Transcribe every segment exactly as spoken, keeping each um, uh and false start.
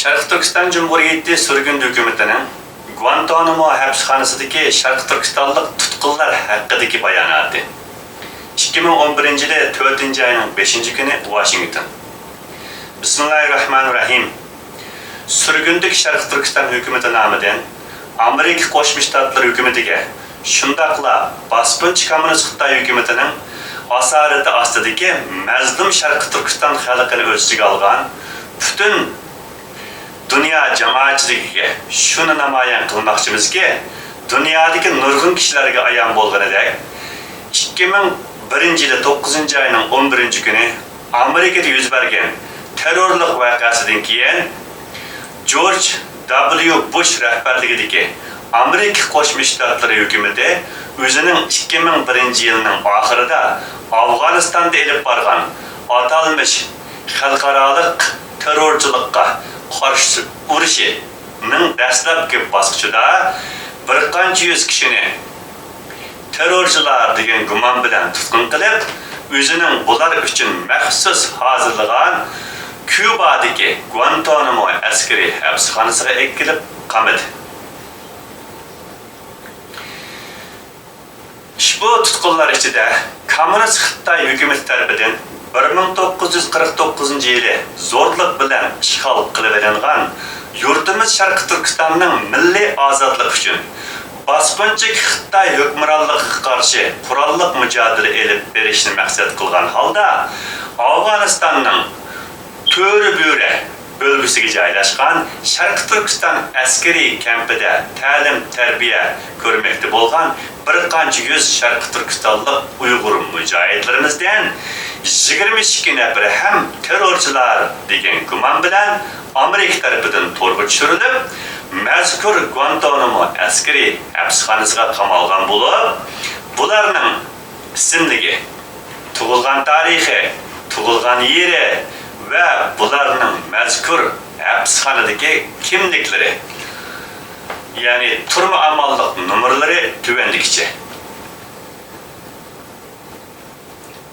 شەرقىي تۈركىستان جۇمھۇرىيىتى سۈرگۈندە ھۆكۈمىتىنىڭ گۇانتانامو ھەپسخانىسىدىكى شەرقىي تۈركىستانلىق تۇتقۇنلار ھەققىدىكى باياناتى. ئىككى مىڭ ئون بىرىنچى يىلى تۆتىنچى ئاينىڭ بەشىنچى كۈنى، ۋاشىنگتون. بىسمىللاھىررەھمانىررەھىم. سۈرگۈندىكى شەرقىي تۈركىستان ھۆكۈمىتى نامىدىن ئامېرىكا قوشما شتاتلىرى ھۆكۈمىتىگە، شۇنداقلا باسقۇنچى كوممۇنىست خىتاي ھۆكۈمىتىنىڭ ئاسارىتى ئاستىدىكى مەزلۇم شەرقىي تۈركىستان خەلقىنى ئۆز ئىچىگە ئالغان پۈتۈن دۇنيا جامائەتچىلىكىگە شۇنى نامايان قىلماقچىمىزكى، دۇنيادىكى نۇرغۇن كىشىلەرگە ئايان بولغىنىدەك، ئىككى مىڭ بىرىنچى يىلى توققۇزىنچى ئاينىڭ ئون بىرىنچى كۈنى ئامېرىكىدا يۈز بەرگەن تېررورلۇق ۋەقەسىدىن كېيىن، جورج دابليۇ بۇش رەھبەرلىكىدىكى ئامېرىكا قوشما شتاتلىرى ھۆكۈمىتى ئۆزىنىڭ ئىككى مىڭ بىرىنچى يىلنىڭ ئاخىرىدا ئافغانىستاندا ئېلىپ بارغان ئاتالمىش خەلقئارالىق تېررورچىلىققا قارشى ئۇرۇشىنىڭ دەسلەپكى باسقۇچىدا بىر قانچە يۈز كىشىنى تېررورچىلار دېگەن گۇمان بىلەن تۇتقۇن قىلىپ، ئۆزىنىڭ بۇلار ئۈچۈن مەخسۇس ھازىرلىغان كۇبادىكى گۇانتانامو ئەسكىرىي ھەپسخانىسىغا ئەكېلىپ قامىدى. ئۇشبۇ تۇتقۇنلار ئىچىدە كوممۇنىست خىتاي ھۆكۈمىتى تەرىپىدىن بىر مىڭ توققۇز يۈز قىرىق توققۇزىنچى يىلى زورلۇق بىلەن ئىشغال قىلىۋېلىنغان يۇرتىمىز شەرقىي تۈركىستاننىڭ مىللىي ئازادلىقى ئۈچۈن باسقۇنچى خىتاي ھۆكۈمرانلىقىغا قارشى قوراللىق مۇجادىلە ئېلىپ بېرىشنى مەقسەت قىلغان ھالدا، ئافغانىستاننىڭ تۆرە بۆرە بۆلگۈسىگە جايلاشقان شەرقىي تۈركىستان ئەسكىرىي كەمپىدە تەلىم-تەربىيە كۆرمەكتە بولغان بىر قانچە يۈز شەرقىي تۈركىستانلىق ئۇيغۇر مۇجاھىدلىرىمىزدىن يىگىرمە ئىككى نەپىرى ھەم تېررورچىلار دېگەن گۇمان بىلەن ئامېرىكا تەرىپىدىن تورغا چۈشۈرۈلۈپ، مەزكۇر گۇانتانامو ئەسكىرىي ھەپسخانىسىغا قامالغان بولۇپ، بۇلارنىڭ ئىسىملىكى، تۇغۇلغان تارىخى، تۇغۇلغان يېرى ۋە بۇلارنىڭ مەزكۇر ھەپسخانىدىكى كىملىكلىرى، يەنى تۈرمە ئامانلىق نومۇرلىرى تۆۋەندىكىچە.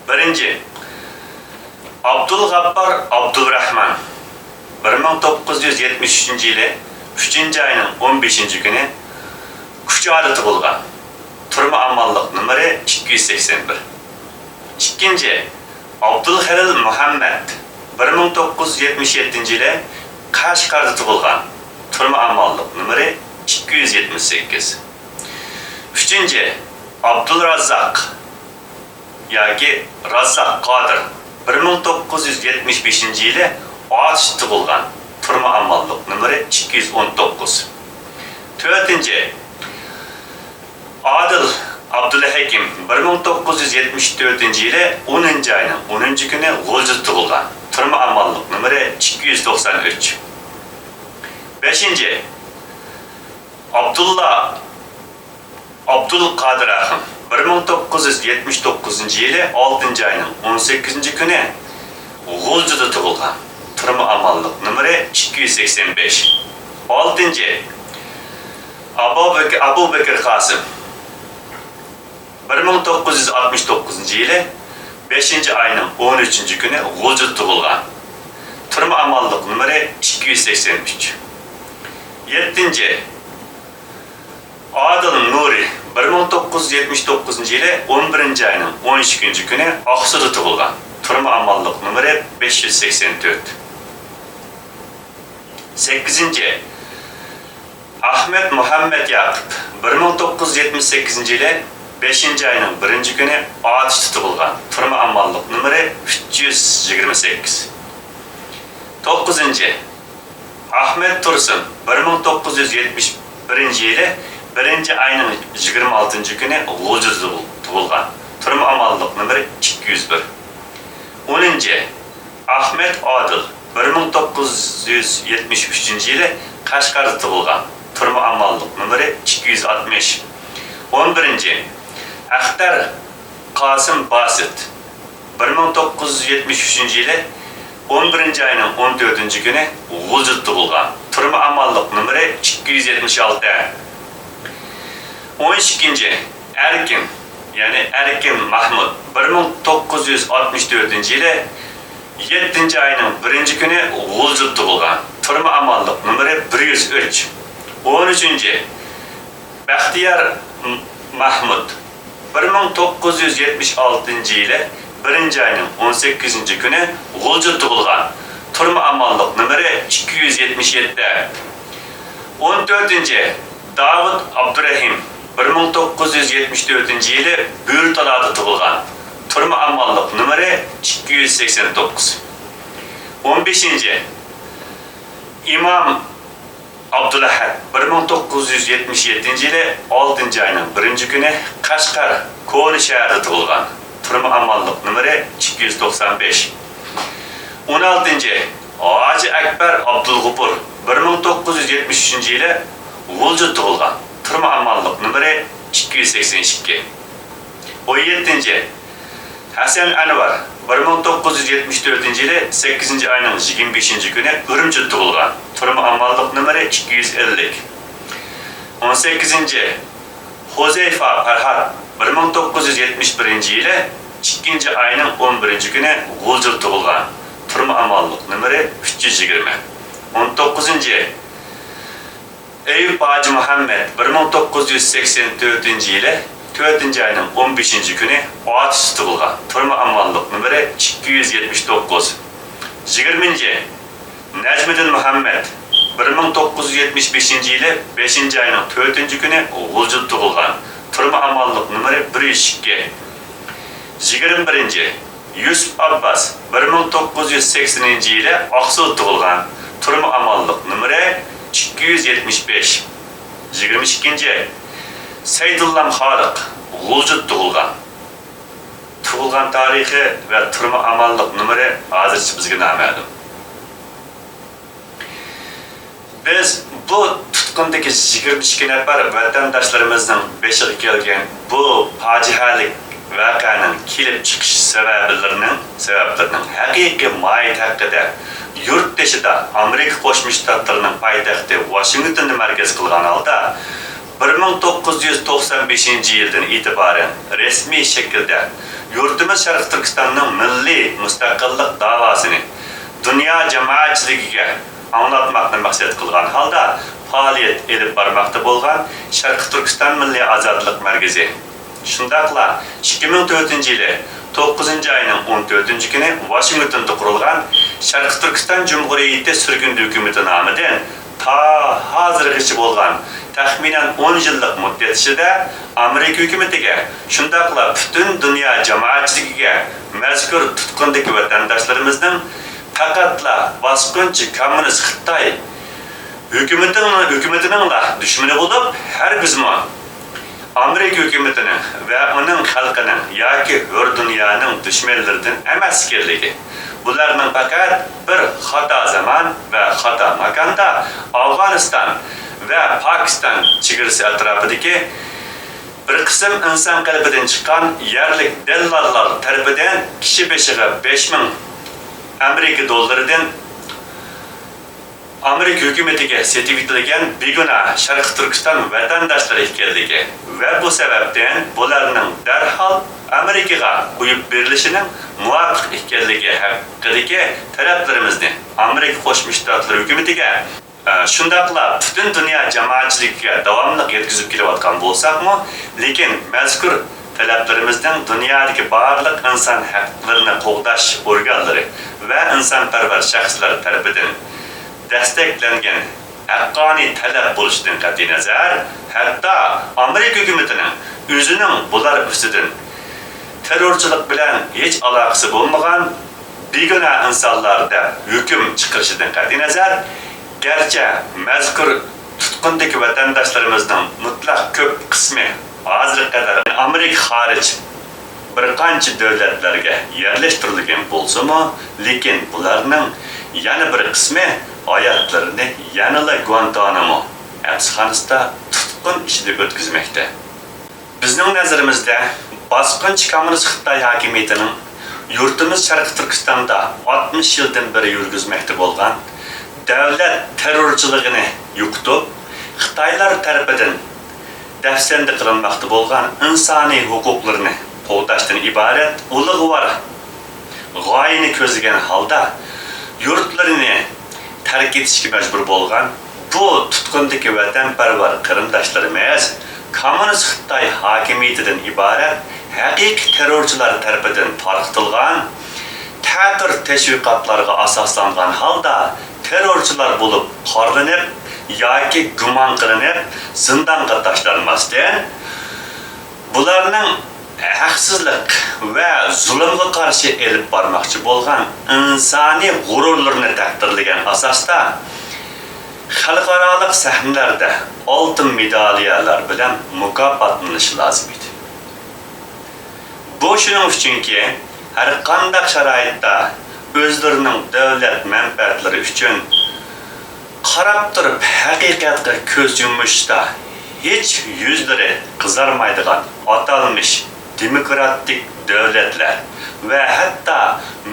بىرىنچى، ئابدۇلغاپپار ئابدۇرەھمان، بىر مىڭ توققۇز يۈز يەتمىش ئۈچىنچى يىلى ئۈچىنچى ئاينىڭ ئون بەشىنچى كۈنى كۇچادا تۇغۇلغان. تۈرمە ئامانلىق نومۇرى ئىككى يۈز سەكسەن بىر. ئىككىنچى، ئابدۇلخېلىل مۇھەممەد، بىر مىڭ توققۇز يۈز يەتمىش يەتتىنچى يىلى قەشقەردە تۇغۇلغان. تۈرمە ئامانلىق نومۇرى ئىككى يۈز يەتمىش سەككىز. ئۈچىنچى، ئابدۇلراززاق ياكى راززاق قادىر، بىر مىڭ توققۇز يۈز يەتمىش بەشىنچى يىلى ئاتۇشتا تۇغۇلغان، تۈرمە ئامانلىق نومۇرى ئىككى يۈز ئون توققۇز. تۆتىنچى، ئادىل ئابدۇلھەكىم، بىر مىڭ توققۇز يۈز يەتمىش تۆتىنچى يىلى ئونىنچى ئاينىڭ ئونىنچى كۈنى غۇلجىدا تۇغۇلغان، تۈرمە ئامانلىق نومۇرى ئىككى يۈز توقسان ئۈچ. بەشىنچى، ئابدۇللا ئابدۇلقادىر ئاخۇن، بىر مىڭ توققۇز يۈز يەتمىش توققۇزىنچى يىلى ئالتىنچى ئاينىڭ ئون سەككىزىنچى كۈنى غۇلجىدا تۇغۇلغان. تۈرمە ئامانلىق نومۇرى ئىككى يۈز سەكسەن بەش. ئالتىنچى، ئابۇ بەكىر، ئابۇ بەكىر قاسىم، بىر مىڭ توققۇز يۈز ئاتمىش توققۇزىنچى يىلى بەشىنچى ئاينىڭ ئون ئۈچىنچى كۈنى غۇلجىدا تۇغۇلغان. تۈرمە ئامانلىق نومۇرى ئىككى يۈز سەكسەن ئۈچ. يەتتىنچى، ئادىل نۇرى، بىر مىڭ توققۇز يۈز يەتمىش توققۇزىنچى يىلى ئون بىرىنچى ئاينىڭ ئون ئىككىنچى كۈنى ئاقسۇدا تۇغۇلغان. تۈرمە ئامانلىق نومۇرى بەش يۈز سەكسەن تۆت. سەككىزىنچى، ئەخمەت مۇھەممەت ياقۇپ، بىر مىڭ توققۇز يۈز يەتمىش سەككىزىنچى يىلى بەشىنچى ئاينىڭ بىرىنچى كۈنى ئاتۇشتا تۇغۇلغان. تۈرمە ئامانلىق نومۇرى ئۈچ يۈز يىگىرمە سەككىز. توققۇزىنچى، ئەخمەت تۇرسۇن، بىر مىڭ توققۇز يۈز يەتمىش بىرىنچى يىلى بىرىنچى ئاينىڭ يىگىرمە ئالتىنچى كۈنى غۇلجىدا تۇغۇلغان. تۈرمە ئامانلىق نومۇرى ئىككى يۈز بىر. ئونىنچى، ئەخمەت ئادىل، بىر مىڭ توققۇز يۈز يەتمىش ئۈچىنچى يىلى قەشقەردە تۇغۇلغان. تۈرمە ئامانلىق نومۇرى ئىككى يۈز ئاتمىش. ئون بىرىنچى، ئەختەر قاسىم باسىت، بىر مىڭ توققۇز يۈز يەتمىش ئۈچىنچى يىلى ئون بىرىنچى ئاينىڭ ئون تۆتىنچى كۈنى غۇلجىدا تۇغۇلغان. تۈرمە ئامانلىق نومۇرى ئىككى يۈز يەتمىش ئالتە. ئون ئىككىنچى، ئەركىن، يەنى ئەركىن مەھمۇت، بىر مىڭ توققۇز يۈز ئاتمىش تۆتىنچى يىلى يەتتىنچى ئاينىڭ بىرىنچى كۈنى غۇلجىدا تۇغۇلغان. تۈرمە ئامانلىق نومۇرى بىر يۈز ئۈچ. ئون ئۈچىنچى، بەختىيار مەھمۇد، بىر مىڭ توققۇز يۈز يەتمىش ئالتىنچى يىلى بىرىنچى ئاينىڭ ئون سەككىزىنچى كۈنى غۇلجىدا تۇغۇلغان. تۈرمە ئامانلىق نومۇرى ئىككى يۈز يەتمىش يەتتە. ئون تۆتىنچى، داۋۇت ئابدۇرەھىم، بىر مىڭ توققۇز يۈز يەتمىش تۆتىنچى يىلى بۆرتالادا تۇغۇلغان. تۈرمە ئامانلىق نومۇرى ئىككى يۈز سەكسەن توققۇز. ئون بەشىنچى، ئىمام ئابدۇلئەھەد، بىر مىڭ توققۇز يۈز يەتمىش يەتتىنچى يىلى ئالتىنچى ئاينىڭ بىرىنچى كۈنى قەشقەر كونا شەھىرىدە تۇغۇلغان. تۈرمە ئامانلىق نومۇرى ئىككى يۈز توقسان بەش. ئون ئالتىنچى، ھاجى ئەكبەر ئابدۇلغوپۇر، بىر مىڭ توققۇز يۈز يەتمىش ئۈچىنچى يىلى غۇلجىدا تۇغۇلغان. تۈرمە ئامانلىق نومۇرى ئىككى يۈز سەكسەن ئىككى. ئون يەتتىنچى، ھەسەن ئەنۋەر، بىر مىڭ توققۇز يۈز يەتمىش تۆتىنچى يىلى سەككىزىنچى ئاينىڭ يىگىرمە بەشىنچى كۈنى ئۈرۈمچىدە تۇغۇلغان. تۈرمە ئامانلىق نومۇرى ئىككى يۈز ئەللىك. ئون سەككىزىنچى، خۇزەيفا پەرھات، بىر مىڭ توققۇز يۈز يەتمىش بىرىنچى يىلى ئىككىنچى ئاينىڭ ئون بىرىنچى كۈنى غۇلجىدا تۇغۇلغان. تۈرمە ئامانلىق نومۇرى ئۈچ يۈز يىگىرمە. ئون توققۇزىنچى، ئەيۇپ ھاجى مۇھەممەد، بىر مىڭ توققۇز يۈز سەكسەن تۆتىنچى يىلى تۆتىنچى ئاينىڭ ئون بەشىنچى كۈنى ئاتۇشتا تۇغۇلغان. تۈرمە ئامانلىق نومۇرى ئىككى يۈز يەتمىش توققۇز. يىگىرمىنچى، نەجمىدىن مۇھەممەد، بىر مىڭ توققۇز يۈز يەتمىش بەشىنچى يىلى بەشىنچى ئاينىڭ تۆتىنچى كۈنى غۇلجىدا تۇغۇلغان. تۈرمە ئامانلىق نومۇرى بىر يۈز ئىككى. يىگىرمە بىرىنچى، يۈسۈپ ئابباس، بىر مىڭ توققۇز يۈز سەكسىنىنچى يىلى ئاقسۇدا تۇغۇلغان. تۈرمە ئامانلىق نومۇرى ئىككى يۈز يەتمىش بەش. يىگىرمە ئىككىنچى، سەيدۇللام خالىق، غۇلجىدا تۇغۇلغان. تۇغۇلغان تارىخى ۋە تۈرمە ئامانلىق نومۇرى ھازىرچە بىزگە نامەلۇم. بىز بۇ تۇتقۇندىكى يىگىرمە ئىككى نەپەر ۋەتەنداشلىرىمىزنىڭ بېشىغا كەلگەن بۇ پاجىئەلىك ۋەقەنىڭ كېلىپ چىقىش سەۋەبلىرىنىڭ، سەۋەبلىرىنىڭ ھەقىقىي ماھىيىتى ھەققىدە يۇرت تېشىدا ئامېرىكا قوشما شتاتلىرىنىڭ پايتەختى ۋاشىنگتوننى مەركەز قىلغان ھالدا، بىر مىڭ توققۇز يۈز توقسان بەشىنچى يىلدىن ئېتىبارەن رەسمىي شەكىلدە يۇرتىمىز شەرقىي تۈركىستاننىڭ مىللىي مۇستەقىللىق داۋاسىنى دۇنيا جامائەتچىلىكىگە ئاڭلاتماقنى مەقسەت قىلغان ھالدا پائالىيەت ئېلىپ بارماقتا بولغان شەرقىي تۈركىستان مىللىي ئازادلىق مەركىزى، شۇنداقلا ئىككى مىڭ تۆتىنچى يىلى توققۇزىنچى ئاينىڭ ئون تۆتىنچى كۈنى ۋاشىنگتوندا قۇرۇلغان شەرقىي تۈركىستان جۇمھۇرىيىتى سۈرگۈندە ھۆكۈمىتى نامىدىن تا ھازىرغىچە بولغان تەخمىنەن ئون يىللىق مۇددەت ئىچىدە ئامېرىكا ھۆكۈمىتىگە، شۇنداقلا پۈتۈن دۇنيا جامائەتچىلىكىگە مەزكۇر تۇتقۇندىكى ۋەتەنداشلىرىمىزنىڭ پەقەتلا باسقۇنچى كوممۇنىست خىتاي ھۆكۈمىتىنىڭ، ھۆكۈمىتىنىڭلا دۈشمىنى بولۇپ، ھەرگىزمۇ ئامېرىكا ھۆكۈمىتىنىڭ ۋە ئۇنىڭ خەلقىنىڭ ياكى ھۆر دۇنيانىڭ دۈشمەنلىرىدىن ئەمەس ئىكەنلىكى، بۇلارنىڭ پەقەت بىر خاتا زامان ۋە خاتا ماكاندا ئافغانىستان ۋە پاكىستان چېگرىسى ئەتراپىدىكى بىر قىسىم ئىنسان قېلىپىدىن چىققان يەرلىك دەللاللار تەرىپىدىن كىشى بېشىغا بەش مىڭ ئامېرىكا دوللىرىدىن ئامېرىكا ھۆكۈمىتىگە سېتىۋېتىلگەن بىگۇناھ شەرقىي تۈركىستان ۋەتەنداشلىرى ئىكەنلىكى ۋە بۇ سەۋەبتىن بۇلارنىڭ دەرھال ئامېرىكىغا قويۇپ بېرىلىشىنىڭ مۇۋاپىق ئىكەنلىكى ھەققىدىكى تەلەپلىرىمىزنى ئامېرىكا قوشما شتاتلىرى ھۆكۈمىتىگە، ئە، شۇنداقلا پۈتۈن دۇنيا جامائەتچىلىكىگە داۋاملىق يەتكۈزۈپ كېلىۋاتقان بولساقمۇ، لېكىن مەزكۇر تەلەپلىرىمىزنىڭ دۇنيادىكى بارلىق ئىنسان ھەقلىرىنى قوغداش ئورگانلىرى ۋە ئىنسانپەرۋەر شەخسلەر تەرىپىدىن دەستەكلەنگەن ھەققانىي تەلەپ بولۇشىدىن قەتئىينەزەر، ھەتتا ئامېرىكا ھۆكۈمىتىنىڭ ئۆزىنىڭ بۇلار ئۈستىدىن تېررورچىلىق بىلەن ھېچ ئالاقىسى بولمىغان بىگۇناھ ئىنسانلار دەپ ھۆكۈم چىقىرىشىدىن قەتئىينەزەر، گەرچە مەزكۇر تۇتقۇندىكى ۋەتەنداشلىرىمىزنىڭ مۇتلەق كۆپ قىسمى ھازىرغا قەدەر ئامېرىكا خارىج بىر قانچە دۆلەتلەرگە يەرلەشتۈرۈلگەن بولسىمۇ، لېكىن بۇلارنىڭ يەنە بىر قىسمى ھاياتلىرىنى يەنىلا گۇانتانامو ھەپسخانىسىدا تۇتقۇن ئىچىدە ئۆتكۈزمەكتە. بىزنىڭ نەزىرىمىزدە، باسقۇنچى كوممۇنىست خىتاي ھاكىمىيىتىنىڭ يۇرتىمىز شەرقىي تۈركىستاندا ئاتمىش يىلدىن بېرى يۈرگۈزمەكتە بولغان دۆلەت تېررورچىلىقىنى يوقىتىپ، خىتايلار تەرىپىدىن دەپسەندە قىلىنماقتا بولغان ئىنسانىي ھوقۇقلىرىنى قوغداشتىن ئىبارەت ئۇلۇغۋار غايىنى كۆزلىگەن ھالدا يۇرتلىرىنى تەرك ئېتىشكە مەجبۇر بولغان بۇ تۇتقۇندىكى ۋەتەنپەرۋەر قېرىنداشلىرىمىز كوممۇنىست خىتاي ھاكىمىيىتىدىن ئىبارەت ھەقىقىي تېررورچىلار تەرىپىدىن تارقىتىلغان تەتۈر تەشۋىقاتلارغا ئاساسلانغان ھالدا تېررورچىلار بولۇپ قارىلىنىپ ياكى گۇمان قىلىنىپ زىندانغا تاشلانماستىن، بۇلارنىڭ ھەقسىزلىق ۋە زۇلۇمغا قارشى ئېلىپ بارماقچى بولغان ئىنسانىي غۇرۇرلىرىنى تەقدىرلىگەن ئاساستا، خەلقئارالىق سەھنىلەردە ئالتۇن مېدالىيەلەر بىلەن مۇكاپاتلىنىشى لازىم ئىدى. بۇ شۇنىڭ ئۈچۈنكى، ھەرقانداق شارائىتتا ئۆزلىرىنىڭ دۆلەت مەنپەئەتلىرى ئۈچۈن قاراپ تۇرۇپ ھەقىقەتكە كۆز يۇمۇشتا ھېچ يۈزلىرى قىزارمايدىغان ئاتالمىش دېموكراتىك دۆلەتلەر ۋە ھەتتا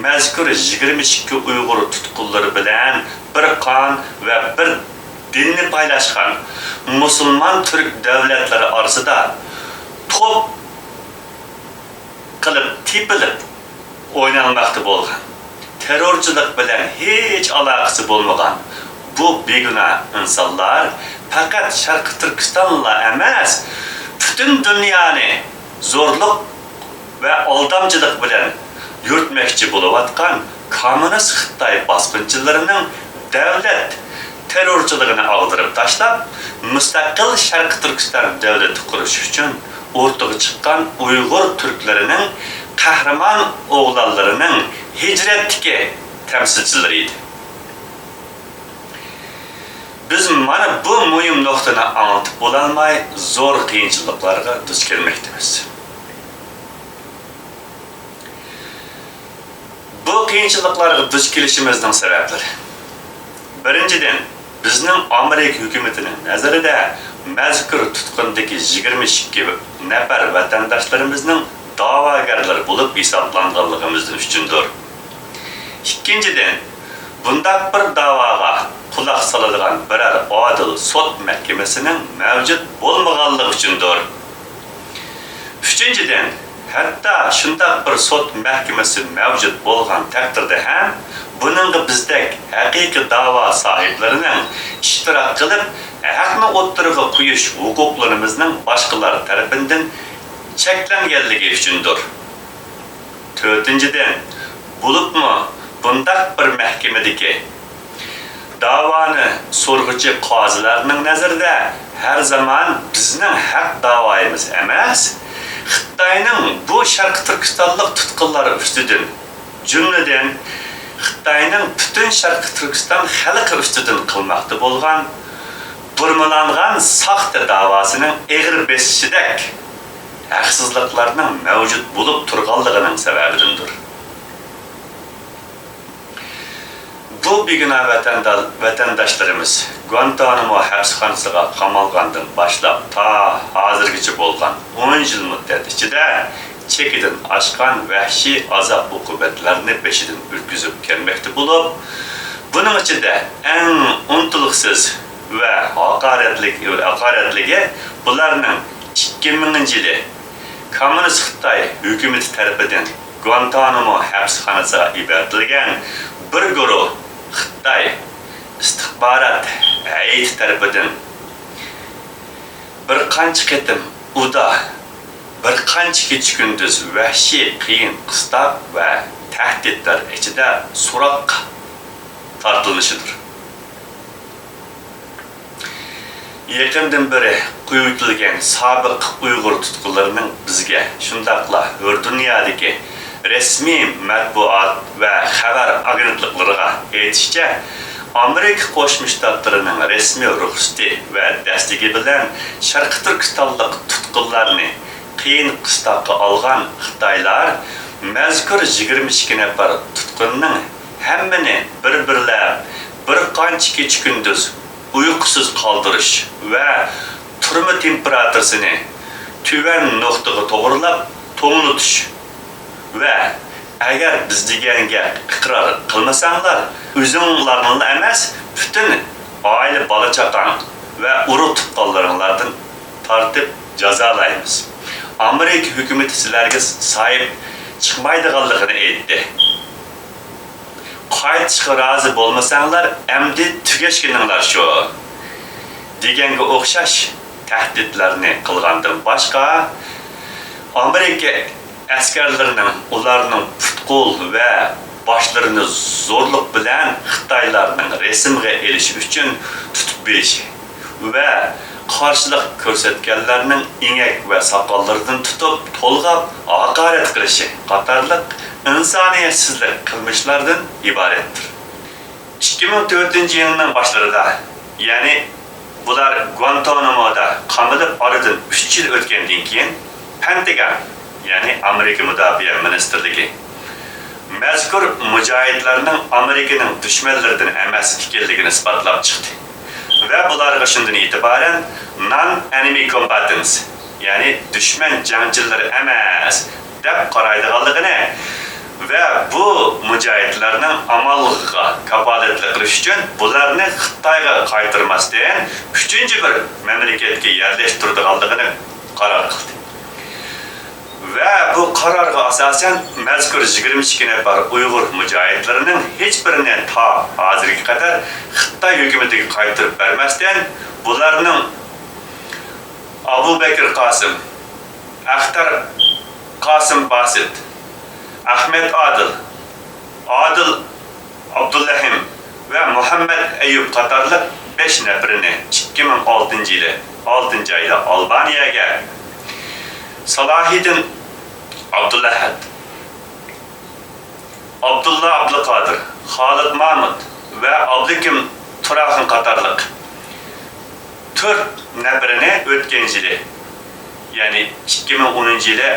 مەزكۇر يىگىرمە ئىككى ئۇيغۇر تۇتقۇنلىرى بىلەن بىر قان ۋە بىر دىننى پايلاشقان مۇسۇلمان تۈرك دۆلەتلىرى ئارىسىدا توپ قىلىپ تېپىلىپ ئوينالماقتا بولغان، تېررورچىلىق بىلەن ھېچ ئالاقىسى بولمىغان بۇ بىگۇناھ ئىنسانلار پەقەت شەرقىي تۈركىستانلا ئەمەس، پۈتۈن دۇنيانى زورلۇق ۋە ئالدامچىلىق بىلەن يۈرتمەكچى بولۇۋاتقان كوممۇنىست خىتاي باسقۇنچىلىرىنىڭ دۆلەت تېررورچىلىقىنى ئاغدۇرۇپ تاشلاپ، مۇستەقىل شەرقىي تۈركىستان دۆلىتى قۇرۇش ئۈچۈن ئوتتۇرىغا چىققان ئۇيغۇر تۈركلىرىنىڭ قەھرىمان ئوغلانلىرىنىڭ ھىجرەتتىكى تەمسىلچىلىرى ئىدى. بىز مانا بۇ مۇھىم نۇقتىنى ئاڭلىتىپ بولالماي، زور قىيىنچىلىقلارغا دۇچ كەلمەكتىمىز. بۇ قىيىنچىلىقلارغا دۇچ كېلىشىمىزنىڭ سەۋەبلىرى. بىرىنچىدىن، بىزنىڭ ئامېرىكا ھۆكۈمىتىنىڭ نەزىرىدە مەزكۇر تۇتقۇندىكى يىگىرمە ئىككى نەپەر ۋەتەنداشلىرىمىزنىڭ دەۋاگەرلىرى بولۇپ ھېسابلانغانلىقىمىزدىن ئۈچۈندۇر. ئىككىنچىدىن، بۇنداق بىر دەۋاغا قۇلاق سالىدىغان بىرەر ئادىل سوت مەھكىمىسىنىڭ مەۋجۇت بولمىغانلىقى ئۈچۈندۇر. ئۈچىنچىدىن، ھەتتا شۇنداق بىر سوت مەھكىمىسى مەۋجۇت بولغان تەقدىردە ھەم، بۇنىڭغا بىزدەك ھەقىقىي دەۋا ساھىبلىرىنىڭ ئىشتىراك قىلىپ، ھەقنى ئوتتۇرىغا قويۇش ھوقۇقلىرىمىزنىڭ باشقىلار تەرىپىدىن چەكلەنگەنلىكى ئۈچۈندۇر. تۆتىنچىدىن، بولۇپمۇ بۇنداق بىر مەھكىمىدىكى دەۋانى سورىغۇچى قازىلارنىڭ نەزىرىدە ھەر زامان بىزنىڭ ھەق دەۋايىمىز ئەمەس، خىتاينىڭ بۇ شەرقىي تۈركىستانلىق تۇتقۇنلار ئۈستىدىن، جۈملىدىن خىتاينىڭ پۈتۈن شەرقىي تۈركىستان خەلقى ئۈستىدىن قىلماقتا بولغان بۇرمىلانغان ساختا دەۋاسىنىڭ ئېغىر بېسىشىدەك ھەقسىزلىقلارنىڭ مەۋجۇت بولۇپ تۇرغانلىقىنىڭ سەۋەبىدىندۇر. بۇ بىگۇناھ ۋەتەندال-، ۋەتەنداشلىرىمىز گۇانتانامو ھەپسخانىسىغا قامالغاندىن باشلاپ تا ھازىرغىچە بولغان ئون يىل مۇددەت ئىچىدە چېكىدىن ئاشقان ۋەھشىي ئازاب-ئوقۇبەتلەرنى بېشىدىن ئۆتكۈزۈپ كەلمەكتە بولۇپ، بۇنىڭ ئىچىدە ئەڭ ئۇنتۇلغۇسىز ۋە ھاقارەتلىك، ھاقارەتلىكى بۇلارنىڭ ئىككى مىڭىنچى يىلى كوممۇنىست خىتاي ھۆكۈمىتى تەرىپىدىن گۇانتانامو ھەپسخانىسىغا ئەۋەتىلگەن بىر گۇرۇھ خىتاي ئىستىخبارات ھەيئىتى تەرىپىدىن بىر قانچە قېتىم ئۇدا، بىر قانچە كېچە-كۈندۈز ۋەھشىي قىيىن-قىستاق ۋە تەھدىتلەر ئىچىدە سوراققا تارتىلىشىدۇر. يېقىندىن بېرى قويۇۋېتىلگەن سابىق ئۇيغۇر تۇتقۇنلىرىنىڭ بىزگە، شۇنداقلا ھۆر دۇنيادىكى رەسمىي مەتبۇئات ۋە خەۋەر ئاگېنتلىقلىرىغا ئېيتىشىچە، ئامېرىكا قوشما شتاتلىرىنىڭ رەسمىي رۇخسىتى ۋە دەستىكى بىلەن شەرقىي تۈركىستانلىق تۇتقۇنلارنى قىيىن قىستاققا ئالغان خىتايلار مەزكۇر يىگىرمە ئىككى نەپەر تۇتقۇننىڭ ھەممىنى بىر-بىرلەپ بىر قانچە كېچە-كۈندۈز ئۇيقۇسىز قالدۇرۇش ۋە تۈرمە تېمپېراتۇرىسىنى تۆۋەن نۇقتىغا توغرىلاپ توڭلىتىش ۋە ئەگەر بىز دېگەن گەپ ئىقرار قىلمىساڭلار، ئۆزۈڭلارنىلا ئەمەس، پۈتۈن ئائىلە بالا-چاقاڭ ۋە ئۇرۇق-تۇغقانلىرىڭلاردىن تارتىپ جازالايمىز. ئامېرىكا ھۆكۈمىتى سىلەرگە ساھىب چىقمايدىغانلىقىنى ئېيتتى. «قايتىشقا رازى بولمىساڭلار، ئەمدى تۈگەشكىنىڭلار شۇ» دېگەنگە ئوخشاش تەھدىتلەرنى قىلغاندىن باشقا، ئامېرىكا ئەسكەرلىرىنىڭ ئۇلارنىڭ پۇت-قول ۋە باشلىرىنى زورلۇق بىلەن خىتايلارنىڭ رەسىمگە ئېلىشى ئۈچۈن تۇتۇپ بېرىشى ۋە قارشىلىق كۆرسەتكەنلەرنىڭ ئېڭەك ۋە ساقاللىرىدىن تۇتۇپ تولغاپ ھاقارەت قىلىشى قاتارلىق ئىنسانىيەتسىزلىك قىلمىشلاردىن ئىبارەتتۇر. ئىككى مىڭ تۆتىنچى يىلنىڭ باشلىرىدا، يەنى بۇلار گۇانتانامودا قامىلىپ ئارىدىن ئۈچ يىل ئۆتكەندىن كېيىن، پېنتاگون، يەنى ئامېرىكا مۇداپىئە مىنىستىرلىكى، مەزكۇر مۇجاھىدلارنىڭ ئامېرىكىنىڭ دۈشمەنلىرىدىن ئەمەس ئىكەنلىكىنى ئىسپاتلاپ چىقتى ۋە بۇلارغا شۇندىن ئېتىبارەن non enemy combatants، يەنى دۈشمەن جەڭچىلىرى ئەمەس، دەپ قارايدىغانلىقىنى ۋە بۇ مۇجاھىدلارنىڭ ئامانلىقىغا كاپالەتلىك قىلىش ئۈچۈن بۇلارنى خىتايغا قايتۇرماستىن، ئۈچىنچى بىر مەملىكەتكە يەرلەشتۈرىدىغانلىقىنى قارار قىلدى. ۋە بۇ قارارغا ئاساسەن، مەزكۇر يىگىرمە ئىككى نەپەر ئۇيغۇر مۇجاھىدلىرىنىڭ ھېچبىرىنى تا ھازىرغا قەدەر خىتاي ھۆكۈمىتىگە قايتۇرۇپ بەرمەستىن، بۇلارنىڭ ئابۇبەكىر قاسىم، ئەختەر قاسىم باسىت، ئەخمەت ئادىل، ئادىل ئابدۇلرەھىم ۋە مۇھەممەد ئەييۇب قاتارلىق بەش نەپىرىنى ئىككى مىڭ ئالتىنچى يىلى ئالتىنچى ئايدا ئالبانىيەگە، سالاھىدىن ئابدۇلئەھەد، ئابدۇللا ئابدۇلقادىر، خالىد مامۇت ۋە ئابلىكىم تۇراخۇن قاتارلىق تۆت نەپىرىنى ئۆتكەن يىلى، يەنى ئىككى مىڭ ئونىنچى يىلى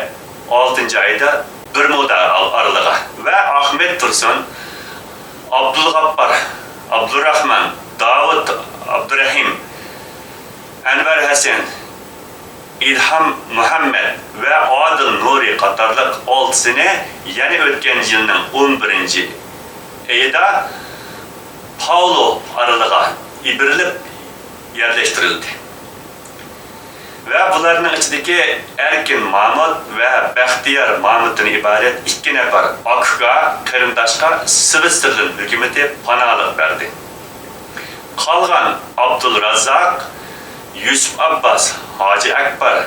ئالتىنچى ئايدا بېرمۇدا ئارىلىغا ۋە ئاخمەت تۇرسۇن، ئابدۇلغاپپار، ئابدۇراخمان، داۋۇت، ئابدۇرەھىم، ئەنۋەر ھەسەن، ئىلھام مۇھەممەد ۋە ئادىل نۇرى قاتارلىق ئالتىسىنى يەنە ئۆتكەن يىلنىڭ ئون بىرىنچى ئېيىدا پاۋلو ئارىلىغا ئىبىرىلىپ يەرلەشتۈرۈلدى. ۋە بۇلارنىڭ ئىچىدىكى ئەركىن مامۇت ۋە بەختىيار مامۇتتىن ئىبارەت ئىككى نەپەر ئاكا-ئۇكا قېرىنداشقا سۋىتسېرلېند ھۆكۈمىتى پاناھلىق بەردى. قالغان ئابدۇلرازاق، يۈسۈپ ئابباس، ھاجى ئەكبەر،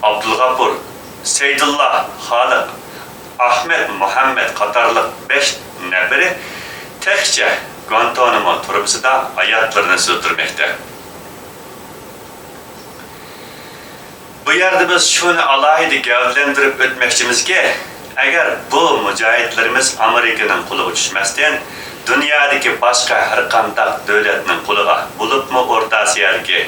ئابدۇلغاپۇر، سەيدۇللا، خالىق، ئاخمەت مۇھەممەد قاتارلىق بەش نەپىرى تېخىچە گۇانتانامو تۈرمىسىدا ھاياتلىرىنى سۈردۈرمەكتە. بۇ يەردە بىز شۇنى ئالاھىدە گەۋدىلەندۈرۈپ ئۆتمەكچىمىزكى، ئەگەر بۇ مۇجاھىدلىرىمىز ئامېرىكىنىڭ قولىغا چۈشمەستىن، دۇنيادىكى باشقا ھەرقانداق دۆلەتنىڭ قولىغا، بولۇپمۇ ئورتا ئاسىيادىكى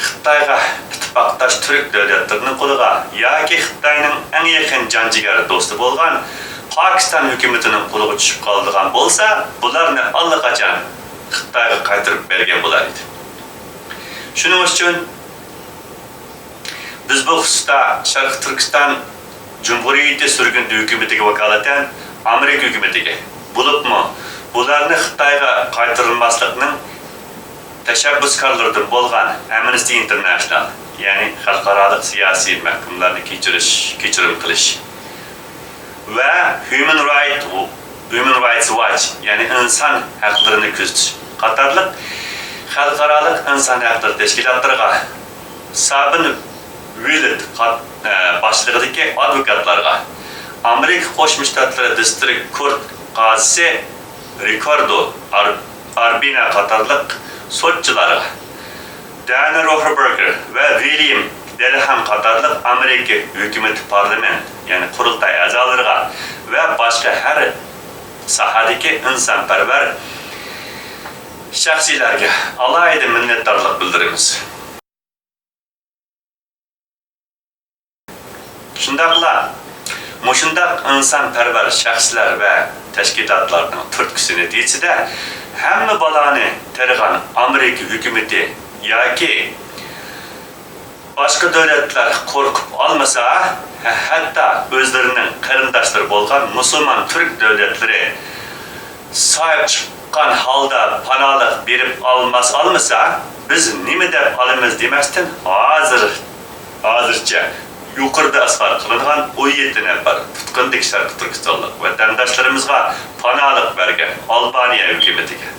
خىتايغا ئىتتىپاقداش تۈرك دۆلەتلىرىنىڭ قولىغا ياكى خىتاينىڭ ئەڭ يېقىن جان جىگەر دوستى بولغان پاكىستان ھۆكۈمىتىنىڭ قولىغا چۈشۈپ قالىدىغان بولسا، بۇلارنى ئاللىقاچان خىتايغا قايتۇرۇپ بەرگەن بولار ئىدى. شۇنىڭ ئۈچۈن بىز بۇ خۇسۇستا شەرقىي تۈركىستان جۇمھۇرىيىتى سۈرگۈندە ھۆكۈمىتىگە ۋاكالىتەن ئامېرىكا ھۆكۈمىتىگە، بولۇپمۇ بۇلارنى خىتايغا قايتۇرۇلماسلىقنىڭ تەشەببۇسكارلىرىدىن بولغان ئەمنىستى ئىنتېرناشنال، يەنى خەلقئارالىق سىياسىي مەھكۇملارنى كەچۈرۈش، كەچۈرۈم قىلىش ۋە ھيۇمەن رايت، ھيۇمەن رايتس ۋاچ، يەنى ئىنسان ھەقلىرىنى كۆزىتىش قاتارلىق خەلقئارالىق ئىنسان ھەقلىرى تەشكىلاتلىرىغا، سابىن ۋىلىد قات-، ئە، باشچىلىقىدىكى ئادۋوكاتلارغا، ئامېرىكا قوشما شتاتلىرى دىسترىكت كورت قازىسى رىكاردو ئار-، ئاربىنا قاتارلىق سوتچىلارغا، دانا روھربېرگېر ۋە ۋىليام دېلھام قاتارلىق ئامېرىكا ھۆكۈمىتى، پارلامېنت، يەنى قۇرۇلتاي ئەزالىرىغا ۋە باشقا ھەر ساھەدىكى ئىنسانپەرۋەر شەخسلەرگە ئالاھىدە مىننەتدارلىق بىلدۈرىمىز. شۇنداقلا مۇشۇنداق ئىنسانپەرۋەر شەخسلەر ۋە تەشكىلاتلارنىڭ تۈرتكىسى نەتىجىسىدە ھەممە بالانى تېرىغان ئامېرىكا ھۆكۈمىتى ياكى باشقا دۆلەتلەر قورقۇپ ئالمىسا، ھە-، ھەتتا ئۆزلىرىنىڭ قېرىنداشلىرى بولغان مۇسۇلمان تۈرك دۆلەتلىرى ساھىب چىققان ھالدا پاناھلىق بېرىپ ئالماس، ئالمىسا، بىز نېمە دەپ ئالىمىز دېمەستىن، ھازىر، ھازىرچە يۇقىرىدا ئىزھار قىلىنغان ئون يەتتە نەپەر تۇتقۇندىكى شەرقىي تۈركىستانلىق ۋەتەنداشلىرىمىزغا پاناھلىق بەرگەن ئالبانىيە ھۆكۈمىتىگە،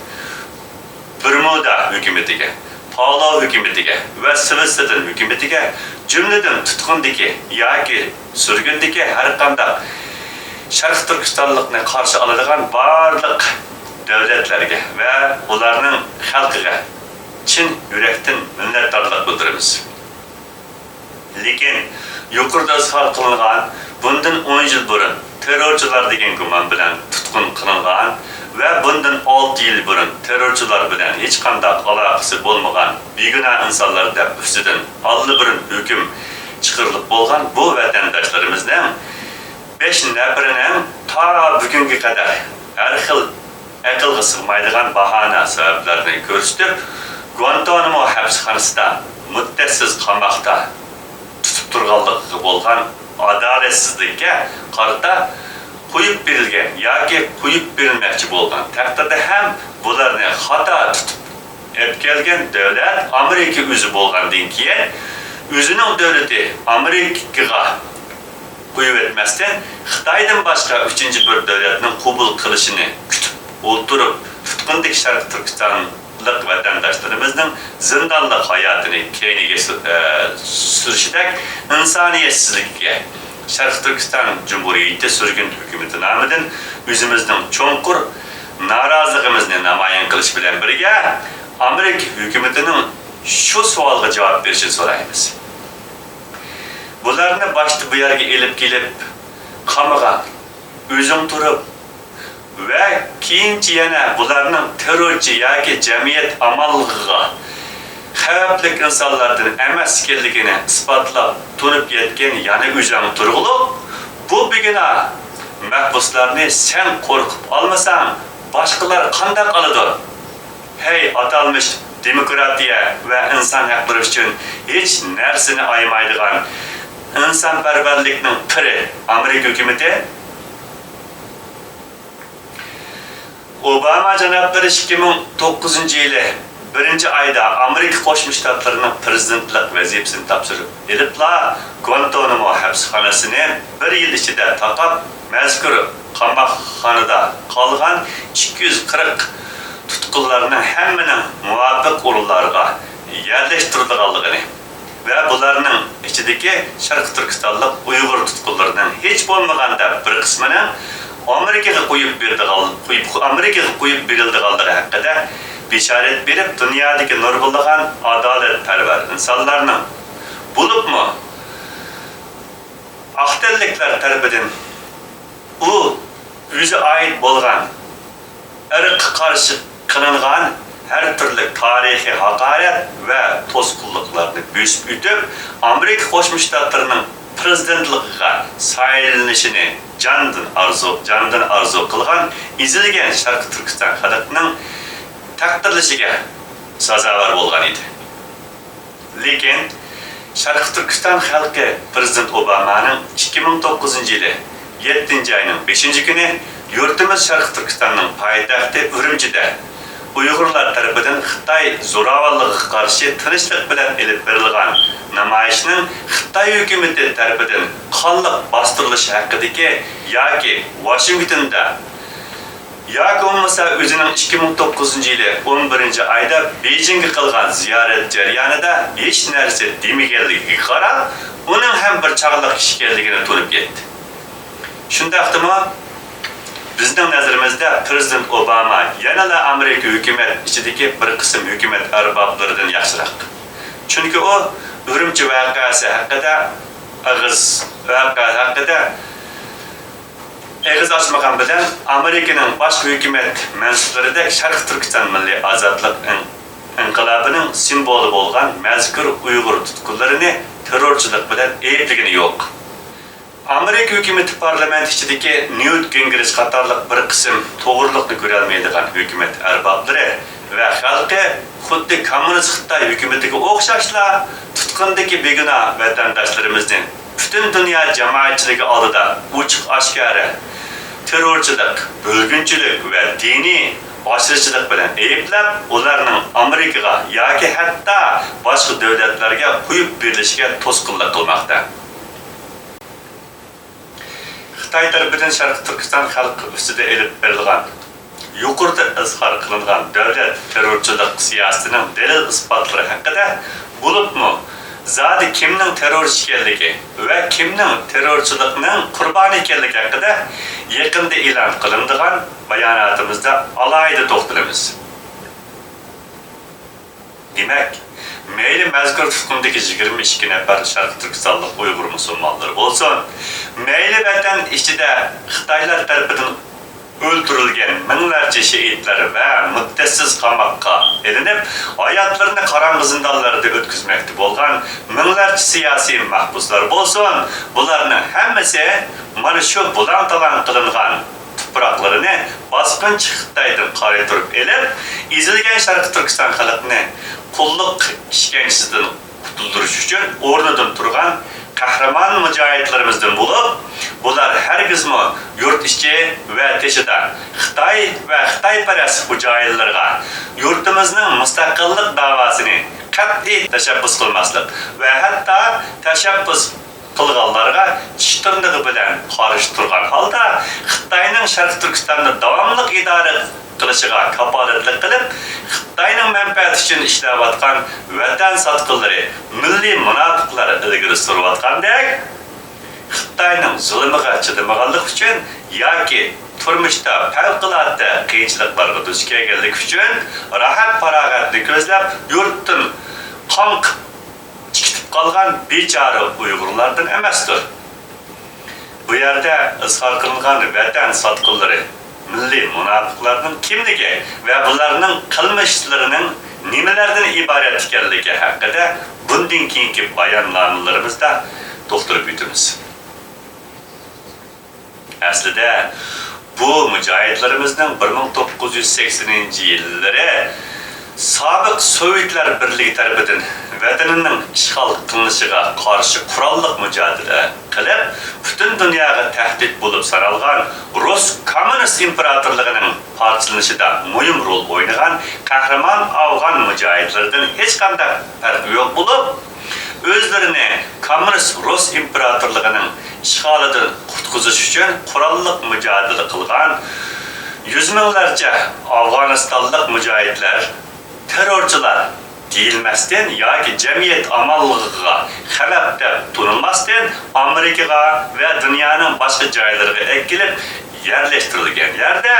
بېرمۇدا ھۆكۈمىتىگە، پالاۋ ھۆكۈمىتىگە ۋە سۋىتسېردېن ھۆكۈمىتىگە، جۈملىدىن تۇتقۇندىكى ياكى سۈرگۈندىكى ھەرقانداق شەرقىي تۈركىستانلىقنى قارشى ئالىدىغان بارلىق دۆلەتلەرگە ۋە ئۇلارنىڭ خەلقىگە چىن يۈرەكتىن مىننەتدارلىق بىلدۈرىمىز. لېكىن يۇقىرىدا ئىزھار قىلىنغان بۇندىن ئون يىل بۇرۇن تېررورچىلار دېگەن گۇمان بىلەن تۇتقۇن قىلىنغان ۋە بۇندىن ئالتە يىل بۇرۇن تېررورچىلار بىلەن ھېچقانداق ئالاقىسى بولمىغان بىگۇناھ ئىنسانلار دەپ ئۈستىدىن ئاللىبۇرۇن ھۆكۈم چىقىرىلىپ بولغان بۇ ۋەتەنداشلىرىمىزنىڭ بەش نەپىرىنىڭ تا بۈگۈنگە قەدەر ھەر خىل ئەقىلگە سىغمايدىغان باھانە سەۋەبلەرنى كۆرسىتىپ، گۇانتانامو ھەپسخانىسىدا مۇددەتسىز قاماقتا تۇتۇپ تۇرغانلىقىغا بولغان ئادالەتسىزلىككە قارىتا قويۇپ بېرىلگەن ياكى قويۇپ بېرىلمەكچى بولغان تەقدىردە ھەم بۇلارنى خاتا تۇتۇپ ئەپكەلگەن دۆلەت ئامېرىكا ئۆزى بولغاندىن كېيىن، ئۆزىنىڭ دۆلىتى ئامېرىكىغا قويۇۋەتمەستىن، خىتايدىن باشقا ئۈچىنچى بىر دۆلەتنىڭ قوبۇل قىلىشىنى كۈتۈپ ئولتۇرۇپ، تۇتقۇندىكى شەرقىي تۈركىستانلىق ۋەتەنداشلىرىمىزنىڭ زىندانلىق ھاياتىنى كەينىگە سۈ-، ئە، سۈرۈشىدەك ئىنسانىيەتسىزلىككە شەرقىي تۈركىستان جۇمھۇرىيىتى سۈرگۈن ھۆكۈمىتى نامىدىن ئۆزىمىزنىڭ چوڭقۇر نارازىلىقىمىزنى نامايان قىلىش بىلەن بىرگە، ئامېرىكا ھۆكۈمىتىنىڭ شۇ سوئالغا جاۋاب بېرىشىنى سورايمىز. بۇلارنى باشتا بۇ يەرگە ئېلىپ كېلىپ قامىغان، ئۆزۈڭ تۇرۇپ ۋە كېيىنچە يەنە بۇلارنىڭ تېررورچى ياكى جەمئىيەت ئامانلىقىغا خەۋپلىك ئىنسانلاردىن ئەمەس ئىكەنلىكىنى ئىسپاتلاپ تونۇپ يەتكەن يەنە ئۆزۈڭ تۇرغۇلۇق، بۇ بىگۇناھ مەھبۇسلارنى سەن قورقۇپ ئالمىساڭ، باشقىلار قانداق ئالىدۇ؟ ھەي، ئاتالمىش دېموكراتىيە ۋە ئىنسان ھەقلىرى ئۈچۈن ھېچ نەرسىنى ئايىمايدىغان ئىنسانپەرۋەرلىكنىڭ پىرى ئامېرىكا ھۆكۈمىتى! ئوباما جانابلىرى ئىككى مىڭ توققۇزىنچى يىلى بىرىنچى ئايدا ئامېرىكا قوشما شتاتلىرىنىڭ پىرېزىدېنتلىق ۋەزىپىسىنى تاپشۇرۇپ ئېلىپلا، گۇانتانامو ھەپسخانىسىنى بىر يىل ئىچىدە تاقاپ، مەزكۇر قاماقخانىدا قالغان ئىككى يۈز قىرىق تۇتقۇنلارنىڭ ھەممىنىڭ مۇۋاپىق ئورۇنلارغا يەرلەشتۈرىدىغانلىقىنى ۋە بۇلارنىڭ ئىچىدىكى شەرقىي تۈركىستانلىق ئۇيغۇر تۇتقۇنلىرىنىڭ ھېچ بولمىغاندا بىر قىسمىنىڭ ئامېرىكىغا قويۇپ بېرىدىغان، قويۇپ، ئامېرىكىغا قويۇپ بېرىلىدىغانلىقى ھەققىدە بېشارەت بېرىپ، دۇنيادىكى نۇرغۇنلىغان ئادالەتپەرۋەر ئىنسانلارنىڭ، بولۇپمۇ ئاق تەنلىكلەر تەرىپىدىن ئۇ ئۆزى ئائىت بولغان ئىرققا قارشى قىلىنغان ھەر تۈرلۈك تارىخىي ھاقارەت ۋە توسقۇنلۇقلارنى بۆسۈپ ئۆتۈپ، ئامېرىكا قوشما شتاتلىرىنىڭ پىرېزىدېنتلىقىغا سايلىنىشىنى جاندىن ئارزۇ، جاندىن ئارزۇ قىلغان ئېزىلگەن شەرقىي تۈركىستان خەلقىنىڭ تەقدىرلىشىگە سازاۋەر بولغان ئىدى. لېكىن شەرقىي تۈركىستان خەلقى پىرېزىدېنت ئوبامانىڭ ئىككى مىڭ توققۇزىنچى يىلى يەتتىنچى ئاينىڭ بەشىنچى كۈنى يۇرتىمىز شەرقىي تۈركىستاننىڭ پايتەختى ئۈرۈمچىدە ئۇيغۇرلار تەرىپىدىن خىتاي زوراۋانلىقىغا قارشى تىنچلىق بىلەن ئېلىپ بېرىلغان نامايىشنىڭ خىتاي ھۆكۈمىتى تەرىپىدىن قانلىق باستۇرۇلۇشى ھەققىدىكى ياكى ۋاشىنگتوندا ياكى بولمىسا ئۆزىنىڭ ئىككى مىڭ توققۇزىنچى يىلى ئون بىرىنچى ئايدا بېيجىڭغا قىلغان زىيارەت جەريانىدا ھېچ نەرسە دېمىگەنلىكىگە قاراپ، ئۇنىڭ ھەم بىر چاغلىق كىشى ئىكەنلىكىنى تونۇپ يەتتى. شۇنداقتىمۇ، بىزنىڭ نەزىرىمىزدە پىرېزىدېنت ئوباما يەنىلا ئامېرىكا ھۆكۈمەت ئىچىدىكى بىر قىسىم ھۆكۈمەت ئەربابلىرىدىن ياخشىراق. چۈنكى ئۇ ئۈرۈمچى ۋەقەسى ھەققىدە ئېغىز، ۋەقە ھەققىدە ئېغىز ئاچمىغان بىلەن، ئامېرىكىنىڭ باشقا ھۆكۈمەت مەنسۇپلىرىدەك شەرقىي تۈركىستان مىللىي ئازادلىق ئىن-، ئىنقىلابىنىڭ سىمۋولى بولغان مەزكۇر ئۇيغۇر تۇتقۇنلىرىنى تېررورچىلىق بىلەن ئەيىبلىگىنى يوق. ئامېرىكا ھۆكۈمىتى پارلامېنت ئىچىدىكى نيۇت گىنگرىچ قاتارلىق بىر قىسىم توغرىلىقنى كۆرەلمەيدىغان ھۆكۈمەت ئەربابلىرى ۋە خەلقى خۇددى كوممۇنىست خىتاي ھۆكۈمىتىگە ئوخشاشلا تۇتقۇندىكى بىگۇناھ ۋەتەنداشلىرىمىزنى پۈتۈن دۇنيا جامائەتچىلىكى ئالدىدا ئوچۇق-ئاشكارا تېررورچىلىق، بۆلگۈنچىلىك ۋە دىنىي ئاشىرىچىلىق بىلەن ئەيىبلەپ، ئۇلارنىڭ ئامېرىكىغا ياكى ھەتتا باشقا دۆلەتلەرگە قويۇپ بېرىلىشىگە توسقۇنلۇق قىلماقتا. خىتاي تەرىپىدىن شەرقىي تۈركىستان خەلقى ئۈستىدە ئېلىپ بېرىلغان يۇقىرىدا ئىزھار قىلىنغان دۆلەت تېررورچىلىق سىياسىتىنىڭ دەلىل-ئىسپاتلىرى ھەققىدە، بولۇپمۇ زادى كىمنىڭ تېررورچى ئىكەنلىكى ۋە كىمنىڭ تېررورچىلىقنىڭ قۇربانى ئىكەنلىكى ھەققىدە يېقىندا ئېلان قىلىنىدىغان باياناتىمىزدا ئالاھىدە توختىلىمىز. دېمەك، مەيلى مەزكۇر تۇتقۇندىكى يىگىرمە ئىككى نەپەر شەرقىي تۈركىستانلىق ئۇيغۇر مۇسۇلمانلىرى بولسۇن، مەيلى ۋەتەن ئىچىدە خىتايلار تەرىپىدىن ئۆلتۈرۈلگەن مىڭلارچە شېھىتلار ۋە مۇددەتسىز قاماققا ئېلىنىپ، ھاياتلىرىنى قاراڭغۇ زىندانلاردا ئۆتكۈزمەكتە بولغان مىڭلارچە سىياسىي مەھبۇسلار بولسۇن، بۇلارنىڭ ھەممىسى مانا شۇ بۇلاڭ-تالاڭ قىلىنغان تۇپراقلىرىنى باسقۇنچى خىتايدىن قايتۇرۇپ ئېلىپ، ئېزىلگەن شەرقىي تۈركىستان خەلقىنى قۇللۇق ئىشكەنجىسىدىن قۇتۇلدۇرۇش ئۈچۈن ئورنىدىن تۇرغان قەھرىمان مۇجاھىدلىرىمىزدىن بولۇپ، بۇلار ھەرگىزمۇ يۇرت ئىچى ۋە تېشىدا خىتاي ۋە خىتايپەرەس خوجايىنلىرىغا يۇرتىمىزنىڭ مۇستەقىللىق داۋاسىنى قەتئىي تەشەببۇس قىلماسلىق ۋە ھەتتا تەشەببۇس قىلغانلارغا چىش تىرنىقى بىلەن قارشى تۇرغان ھالدا، خىتاينىڭ شەرقىي تۈركىستاننى داۋاملىق ئىدارە قىلىشىغا كاپالەتلىك قىلىپ، خىتاينىڭ مەنپەئەتى ئۈچۈن ئىشلەۋاتقان ۋەتەن ساتقۇنلىرى، مىللىي مۇناپىقلار ئىلگىرى سۈرۈۋاتقاندەك، خىتاينىڭ زۇلۇمىغا چىدىمىغانلىقى ئۈچۈن ياكى تۇرمۇشتا پەۋقۇلئاددە قىيىنچىلىقلارغا دۇچ كەلگەنلىكى ئۈچۈن راھەت-پاراغەتنى كۆزلەپ، يۇرتتىن قاڭقىپ چىقىپ قالغان بىچارە ئۇيغۇرلاردىن ئەمەستۇر. بۇ يەردە ئىزھار قىلىنغان ۋەتەن ساتقۇنلىرى، مىللىي مۇناپىقلارنىڭ كىملىكى ۋە بۇلارنىڭ قىلمىشلىرىنىڭ نېمىلەردىن ئىبارەت ئىكەنلىكى ھەققىدە بۇندىن كېيىنكى باياننامىلىرىمىزدە توختىلىپ ئۆتىمىز. ئەسلىدە، بۇ مۇجاھىدلىرىمىزنىڭ بىر مىڭ توققۇز يۈز سەكسىنىنچى يىللىرى سابىق سوۋېتلار بىرلىكى تەرىپىدىن ۋەتىنىنىڭ ئىشغال قىلىنىشىغا قارشى قوراللىق مۇجادىلە قىلىپ، پۈتۈن دۇنياغا تەھدىت بولۇپ سانالغان رۇس كوممۇنىست ئىمپېراتورلۇقىنىڭ پارچىلىنىشىدا مۇھىم رول ئوينىغان قەھرىمان ئافغان مۇجاھىدلىرىدىن ھېچقانداق پەرقى يوق بولۇپ، ئۆزلىرىنى كوممۇنىست رۇس ئىمپېراتورلۇقىنىڭ ئىشغالىدىن قۇتقۇزۇش ئۈچۈن قوراللىق مۇجادىلە قىلغان يۈز مىڭلارچە ئافغانىستانلىق مۇجاھىدلار تېررورچىلار دېيىلمەستىن ياكى جەمئىيەت ئامانلىقىغا خەۋپ دەپ تونۇلماستىن، ئامېرىكىغا ۋە دۇنيانىڭ باشقا جايلىرىغا ئەكېلىپ يەرلەشتۈرۈلگەن يەردە،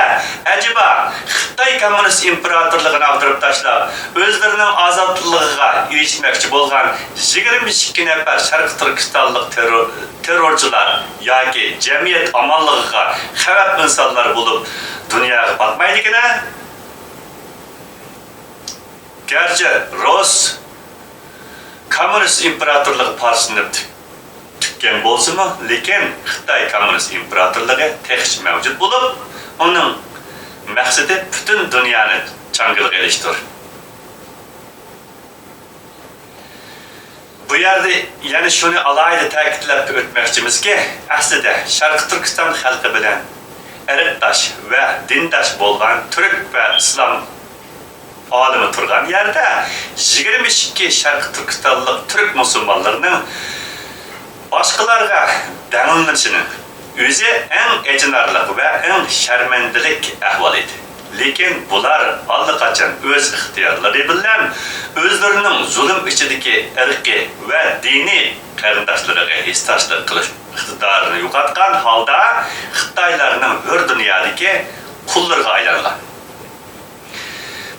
ئەجەبا، خىتاي كوممۇنىست ئىمپېراتورلۇقىنى ئاغدۇرۇپ تاشلاپ، ئۆزلىرىنىڭ ئازادلىقىغا ئېرىشمەكچى بولغان يىگىرمە ئىككى نەپەر شەرقىي تۈركىستانلىق تېررور-، تېررورچىلار ياكى جەمئىيەت ئامانلىقىغا خەۋپ ئىنسانلار بولۇپ دۇنياغا پاتمايدىكەن-ە؟ گەرچە رۇس كوممۇنىست ئىمپېراتورلۇقى پارچىلىنىپ تۈگىگەن بولسىمۇ، لېكىن خىتاي كوممۇنىست ئىمپېراتورلۇقى تېخىچە مەۋجۇت بولۇپ، ئۇنىڭ مەقسىتى پۈتۈن دۇنيانى چاڭگىلىغا ئېلىشتۇر. بۇ يەردە يەنە شۇنى ئالاھىدە تەكىتلەپ ئۆتمەكچىمىزكى، ئەسلىدە شەرقىي تۈركىستان خەلقى بىلەن ئىرقداش ۋە دىنداش بولغان تۈرك ۋە ئىسلام ئالىمى تۇرغان يەردە، يىگىرمە ئىككى شەرقىي تۈركىستانلىق تۈرك مۇسۇلمانلىرىنىڭ باشقىلارغا دەڭلىنىشىنىڭ ئۆزى ئەڭ ئېچىنارلىق ۋە ئەڭ شەرمەندىلىك ئەھۋال ئىدى. لېكىن بۇلار ئاللىقاچان ئۆز ئىختىيارلىرى بىلەن ئۆزلىرىنىڭ زۇلۇم ئىچىدىكى ئىرقىي ۋە دىنىي قېرىنداشلىرىغا ھېسداشلىق قىلىش ئىقتىدارىنى يوقاتقان ھالدا خىتايلارنىڭ ھۆر دۇنيادىكى قۇللىرىغا ئايلانغان.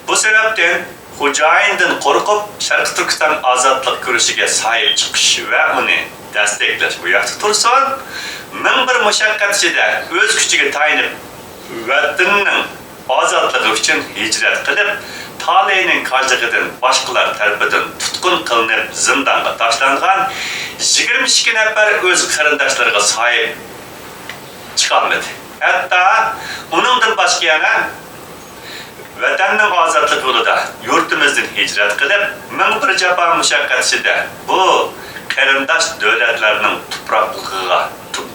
بۇ سەۋەبتىن خوجايىندىن قورقۇپ، شەرقىي تۈركىستان ئازادلىق كۈرىشىگە ساھىب چىقىش ۋە ئۇنى دەستەكلەش بۇ ياقتا تۇرسۇن، مىڭ بىر مۇشەققەت ئىچىدە ئۆز كۈچىگە تايىنىپ، ۋەتىنىنىڭ ئازادلىقى ئۈچۈن ھىجرەت قىلىپ، تالېينىڭ كاجلىقىدىن باشقىلار تەرىپىدىن تۇتقۇن قىلىنىپ زىندانغا تاشلانغان يىگىرمە ئىككى نەپەر ئۆز قېرىنداشلىرىغا ساھىب چىقالمىدى. ھەتتا ئۇنىڭدىن باشقا يەنە ۋەتەننىڭ ئازادلىقى يولىدا يۇرتىمىزدىن ھىجرەت قىلىپ، مىڭ بىر جاپا مۇشەققەت ئىچىدە بۇ قېرىنداش دۆلەتلەرنىڭ تۇپراقلىقىغا،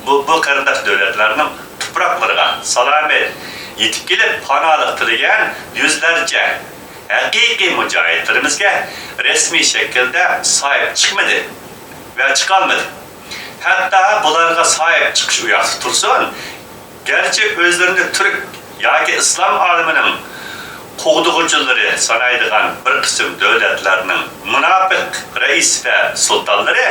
بۇ، بۇ قېرىنداش دۆلەتلەرنىڭ تۇپراقلىرىغا سالامەت يېتىپ كېلىپ، پاناھلىق تىلىگەن يۈزلەرچە ھەقىقىي مۇجاھىدلىرىمىزگە رەسمىي شەكىلدە ساھىب چىقمىدى ۋە چىقالمىدى. ھەتتا بۇلارغا ساھىب چىقىش ئۇياقتا تۇرسۇن، گەرچە ئۆزلىرىنى تۈرك ياكى ئىسلام ئالىمىنىڭ قوغدىغۇچىلىرى سانايدىغان بىر قىسىم دۆلەتلەرنىڭ مۇناپىق رەئىس ۋە سۇلتانلىرى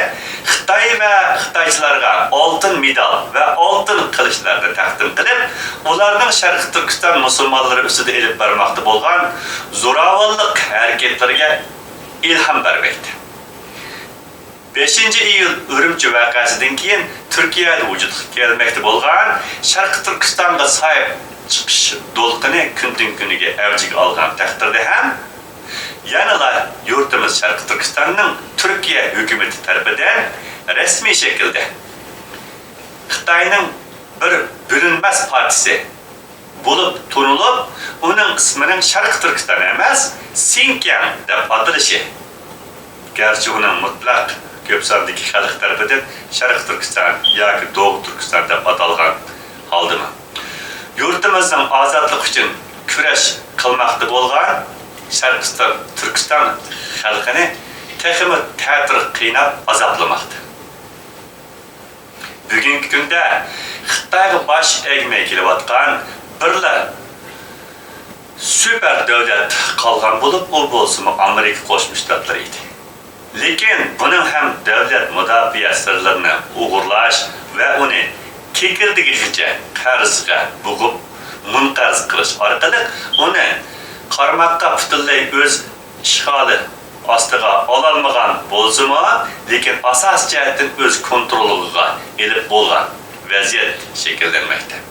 خىتاي ۋە خىتايچىلارغا ئالتۇن مېدال ۋە ئالتۇن قىلىچلارنى تەقدىم قىلىپ، ئۇلارنىڭ شەرقىي تۈركىستان مۇسۇلمانلىرى ئۈستىدە ئېلىپ بارماقتا بولغان زوراۋانلىق ھەرىكەتلىرىگە ئىلھام بەرمەكتە. بەشىنچى ئىيۇل ئۈرۈمچى ۋەقەسىدىن كېيىن تۈركىيەدە ۋۇجۇدقا كەلمەكتە بولغان شەرقىي تۈركىستانغا ساھىب چىقىش دولقۇنى كۈندىن-كۈنگە ئەۋجىگە ئالغان تەقدىردە ھەم، يەنىلا يۇرتىمىز شەرقىي تۈركىستاننىڭ تۈركىيە ھۆكۈمىتى تەرىپىدىن رەسمىي شەكىلدە خىتاينىڭ بىر بۆلۈنمەس پارچىسى بولۇپ تونۇلۇپ، ئۇنىڭ ئىسمىنىڭ شەرقىي تۈركىستان ئەمەس، سىنكياڭ دەپ ئاتىلىشى، گەرچە ئۇنىڭ مۇتلەق كۆپ ساندىكى خەلق تەرىپىدىن شەرقىي تۈركىستان ياكى دوغۇ تۈركىستان دەپ ئاتالغان ھالدىمۇ، يۇرتىمىزنىڭ ئازادلىقى ئۈچۈن كۈرەش قىلماقتا بولغان شەرقىي تۈركىستان خەلقىنى تېخىمۇ تەتۈر قىيناپ ئازابلىماقتا. بۈگۈنكى كۈندە خىتايغا باش ئەگمەي كېلىۋاتقان بىرلا سۇپېر دۆلەت قالغان بولۇپ، ئۇ بولسىمۇ ئامېرىكا قوشما شتاتلىرى ئىدى. لېكىن بۇنىڭ ھەم دۆلەت مۇداپىئە سىرلىرىنى ئوغرىلاش ۋە ئۇنى كېكىردىكىگىچە قەرزگە بوغۇپ، مۇنقەرز قىلىش ئارقىلىق ئۇنى قارماققا پۈتۈنلەي ئۆز ئىشغالى ئاستىغا ئالالمىغان بولسىمۇ، لېكىن ئاساسىي جەھەتتىن ئۆز كونترولىغا ئېلىپ بولغان ۋەزىيەت شەكىللەنمەكتە.